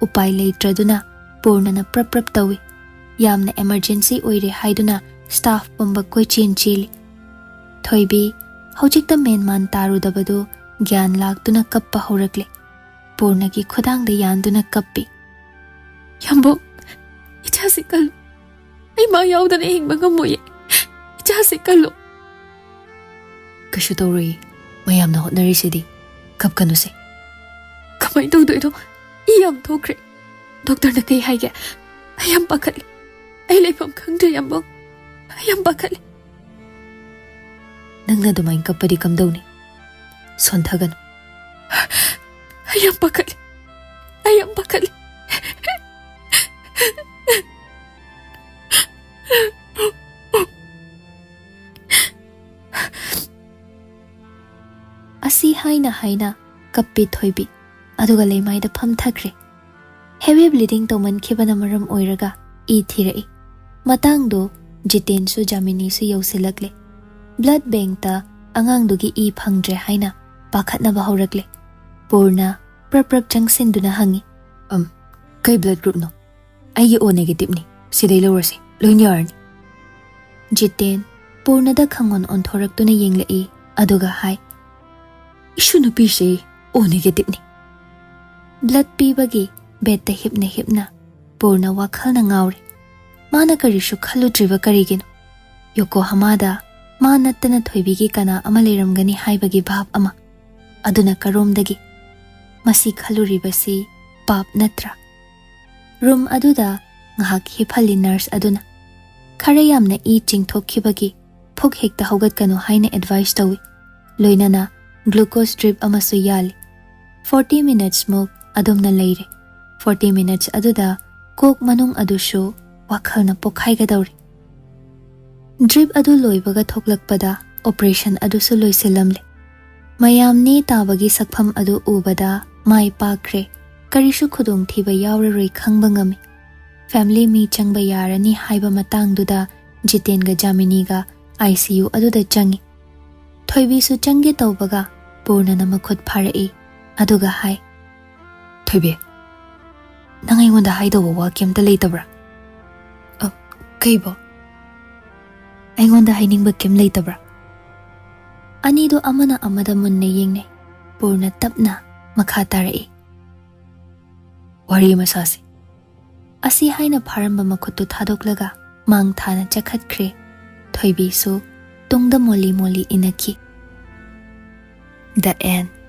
ꯎꯄꯥꯏ ꯂꯩꯇ꯭ꯔꯗꯨꯅ ꯄꯨꯔꯅꯅ ꯄ꯭ꯔꯞ ꯄ꯭ꯔꯞ ꯇꯧꯏ꯫ ꯌꯥꯝꯅ ꯑꯦꯃꯔꯖꯦꯟꯁꯤ ꯑꯣꯏꯔꯦ ꯍꯥꯏꯗꯨꯅ ꯁ꯭ꯇꯥꯐ ꯄꯨꯝꯕ ꯀꯣꯏꯆꯦꯟ ꯆꯦꯜꯂꯤ꯫ ꯊꯣꯏꯕꯤ ꯍꯧꯖꯤꯛꯇ ꯃꯦꯟꯃꯥꯟ ꯇꯥꯔꯨꯗꯕꯗꯨ ꯒ꯭ꯌꯥꯟ ꯂꯥꯛꯇꯨꯅ ꯀꯞꯄ ꯍꯧꯔꯛꯂꯦ꯫ ꯄꯨꯔꯅꯒꯤ ꯈꯨꯗꯥꯡꯗ ꯌꯥꯟꯗꯨꯅ ꯀꯞꯄꯤ꯫ "ꯌꯥꯝꯕꯨꯡ, ꯏꯆꯥꯁꯤ ꯀꯜꯂꯨ꯫ ꯑꯩ ꯃꯥ ꯌꯥꯎꯗꯅ ꯍꯤꯡꯕ ꯉꯝꯃꯣꯏꯌꯦ꯫ ꯏꯆꯥꯁꯤ ꯀꯜꯂꯨ꯫" "ꯀꯩꯁꯨ ꯇꯧꯔꯣꯏꯌꯦ꯫ ꯃꯌꯥꯝꯅ ꯍꯣꯠꯅꯔꯤꯁꯤꯗꯤ꯫ ꯀꯞꯀꯅꯨꯁꯦ꯫" "ꯀꯃꯥꯏꯅ ꯇꯧꯗꯣꯏꯅꯣ? ꯏ ꯌꯥꯝ ꯊꯣꯛꯈ꯭ꯔꯦ꯫ ꯗꯣꯛꯇꯔꯅ ꯀꯩ ꯍꯥꯏꯒꯦ? ꯑꯩ ꯌꯥꯝ ꯄꯥꯈꯠꯂꯦ꯫ ꯑꯩ ꯂꯩꯐꯝ ꯈꯪꯗ꯭ꯔꯦ, ꯌꯥꯝꯕꯨꯡ꯫ ꯑꯩ ꯌꯥꯝ ꯄꯥꯈꯠꯂꯦ꯫" "ꯅꯪꯅ ꯑꯗꯨꯃꯥꯏꯅ ꯀꯞꯄꯗꯤ ꯀꯝꯗꯧꯅꯤ? ꯁꯣꯟꯊꯒꯅꯨ꯫" "ꯑꯩ ꯌꯥꯝ ꯄꯥꯈꯠꯂꯦ꯫ ꯑꯩ ꯌꯥꯝ ꯄꯥꯈꯠꯂꯦ꯫" ꯑꯁꯤ ꯍꯥꯏꯅ ꯍꯥꯏꯅ ꯀꯞꯄꯤ ꯊꯣꯏꯕꯤ, ꯑꯗꯨꯒ ꯂꯩꯃꯥꯏꯗ ꯐꯝꯊꯈ꯭ꯔꯦ꯫ ꯍꯦꯚꯤ ꯕ꯭ꯂꯤꯗꯤꯡ ꯇꯧꯃꯟꯈꯤꯕꯅ ꯃꯔꯝ ꯑꯣꯏꯔꯒ ꯏ ꯊꯤꯔꯛꯏ꯫ ꯃꯇꯥꯡꯗꯣ ꯖꯤꯇꯦꯟꯁꯨ ꯖꯥꯃꯤꯅꯤꯁꯨ ꯌꯧꯁꯤꯜꯂꯛꯂꯦ꯫ ꯕ꯭ꯂꯗ ꯕꯦꯡꯛꯇ ꯑꯉꯥꯡꯗꯨꯒꯤ ꯏ ꯐꯪꯗ꯭ꯔꯦ ꯍꯥꯏꯅ ꯄꯥꯈꯠꯅꯕ ꯍꯧꯔꯛꯂꯦ꯫ ꯄꯨꯔꯅ ꯄ꯭ꯔꯞ ꯄ꯭ꯔꯞ ꯆꯪꯁꯤꯟꯗꯨꯅ ꯍꯪꯉꯤ꯫ "ꯑꯝ, ꯀꯩ ꯕ꯭ꯂꯗ ꯒ꯭ꯔꯨꯞꯅꯣ?" "ꯑꯩꯒꯤ ꯑꯣ ꯅꯦꯒꯦꯇꯤꯚꯅꯤ꯫ ꯁꯤꯗꯩ ꯂꯧꯔꯁꯤ, ꯂꯣꯏꯅ ꯌꯥꯔꯅꯤ꯫" ꯖꯤꯇꯦꯟ ꯄꯨꯔꯅꯗ ꯈꯪꯑꯣꯟ ꯑꯣꯟꯊꯣꯔꯛꯇꯨꯅ ꯌꯦꯡꯂꯛꯏ, ꯑꯗꯨꯒ ꯍꯥꯏ, "ꯏꯁꯨ ꯅꯨꯄꯤꯁꯦ ꯑꯣ ꯅꯦꯒꯦꯇꯤꯚꯅꯤ꯫" ꯕ꯭ꯂꯗ ꯄꯤꯕꯒꯤ ꯕꯦꯗꯇ ꯍꯤꯞꯅ ꯍꯤꯞꯅ ꯄꯨꯔꯅ ꯋꯥꯈꯜꯅ ꯉꯥꯎꯔꯦ꯫ ꯃꯥꯅ ꯀꯔꯤꯁꯨ ꯈꯜꯂꯨꯗ꯭ꯔꯤꯕ ꯀꯔꯤꯒꯤꯅꯣ? ꯌꯣꯀꯣꯍꯥꯃꯥꯗ ꯃꯥ ꯅꯠꯇꯅ ꯊꯣꯏꯕꯤꯒꯤ ꯀꯅꯥ ꯑꯃ ꯂꯩꯔꯝꯒꯅꯤ ꯍꯥꯏꯕꯒꯤ ꯚꯥꯕ ꯑꯃ꯫ ꯑꯗꯨꯅ ꯀꯔꯣꯝꯗꯒꯤ? ꯃꯁꯤ ꯈꯜꯂꯨꯔꯤꯕꯁꯤ ꯄꯥꯞ ꯅꯠꯇ꯭ꯔꯥ? ꯔꯨꯝ ꯑꯗꯨꯗ ꯉꯥꯏꯍꯥꯛ ꯍꯤꯞꯍꯜꯂꯤ ꯅꯔꯁ ꯑꯗꯨꯅ꯫ ꯈꯔ ꯌꯥꯝꯅ ꯏ ꯆꯤꯡꯊꯣꯛꯈꯤꯕꯒꯤ ꯐꯨꯛ ꯍꯦꯛꯇ ꯍꯧꯒꯠꯀꯅꯨ ꯍꯥꯏꯅ ꯑꯦꯗꯚꯥꯏꯁ ꯇꯧꯏ꯫ ꯂꯣꯏꯅꯅ ꯒ꯭ꯂꯨꯀꯣꯁ ꯗ꯭ꯔꯤꯞ ꯑꯃꯁꯨ ꯌꯥꯜꯂꯤ꯫ ꯐꯣꯔꯇꯤ ꯃꯤꯅꯠꯁꯃꯨꯛ ꯑꯗꯨꯝꯅ ꯂꯩꯔꯦ꯫ ꯐꯣꯔꯇꯤ ꯃꯤꯅꯠꯁ ꯑꯗꯨꯗ ꯀꯣꯛ ꯃꯅꯨꯡ ꯑꯗꯨꯁꯨ ꯋꯥꯈꯜꯅ ꯄꯣꯛꯈꯥꯏꯒꯗꯧꯔꯦ꯫ ꯗ꯭ꯔꯤꯞ ꯑꯗꯨ ꯂꯣꯏꯕꯒ ꯊꯣꯛꯂꯛꯄꯗ ꯑꯣꯄꯔꯦꯁꯟ ꯑꯗꯨꯁꯨ ꯂꯣꯏꯁꯤꯜꯂꯝꯂꯦ꯫ ꯃꯌꯥꯝ ꯅꯦ ꯇꯥꯕꯒꯤ ꯁꯛꯐꯝ ꯑꯗꯨ ꯎꯕꯗ ꯃꯥꯏ ꯄꯥꯛꯈ꯭ꯔꯦ꯫ ꯀꯔꯤꯁꯨ ꯈꯨꯗꯣꯡꯊꯤꯕ ꯌꯥꯎꯔꯔꯣꯏ ꯈꯪꯕ ꯉꯝꯃꯤ꯫ ꯐꯦꯃꯤꯂꯤ ꯃꯤ ꯆꯪꯕ ꯌꯥꯔꯅꯤ ꯍꯥꯏꯕ ꯃꯇꯥꯡꯗꯨꯗ ꯖꯤꯇꯦꯟꯒ ꯖꯥꯃꯤꯅꯤꯒ ꯑꯥꯏ ꯁꯤ ꯌꯨ ꯑꯗꯨꯗ ꯆꯪꯉꯤ꯫ ꯊꯣꯏꯕꯤꯁꯨ ꯆꯪꯒꯦ ꯇꯧꯕꯒ ꯄꯨꯔꯅꯅ ꯃꯈꯨꯠ ꯐꯥꯔꯛꯏ꯫ ꯑꯗꯨꯒ ꯍꯥꯏ, "ꯊꯣꯏꯕꯤ, ꯅꯪ ꯑꯩꯉꯣꯟꯗ ꯍꯥꯏꯗꯧꯕ ꯋꯥ ꯀꯩꯝꯇ ꯂꯩꯇꯕ꯭ꯔꯥ?" "ꯑ, ꯀꯩꯕꯣ?" "ꯑꯩꯉꯣꯟꯗ ꯍꯥꯏꯅꯤꯡꯕ ꯀꯩꯝ ꯂꯩꯇꯕ꯭ꯔꯥ?" ꯑꯅꯤꯗꯣ ꯑꯃꯅ ꯑꯃꯗ ꯃꯨꯟꯅ ꯌꯦꯡꯅꯩ꯫ ꯄꯨꯔꯅ ꯇꯞꯅ ꯃꯈꯥ ꯇꯥꯔꯛꯏ, "ꯋꯥꯔꯤ ꯑꯃ ꯁꯥꯁꯤ꯫" ꯑꯁꯤ ꯍꯥꯏꯅ ꯐꯥꯔꯝꯕ ꯃꯈꯨꯠꯇꯨ ꯊꯥꯗꯣꯛꯂꯒ ꯃꯥꯡ ꯊꯥꯅ ꯆꯠꯈꯠꯈ꯭ꯔꯦ꯫ ꯊꯣꯏꯕꯤꯁꯨ ꯇꯨꯡꯗ ꯃꯣꯜꯂꯤ ꯃꯣꯜꯂꯤ ꯏꯟꯅꯈꯤ꯫ The end.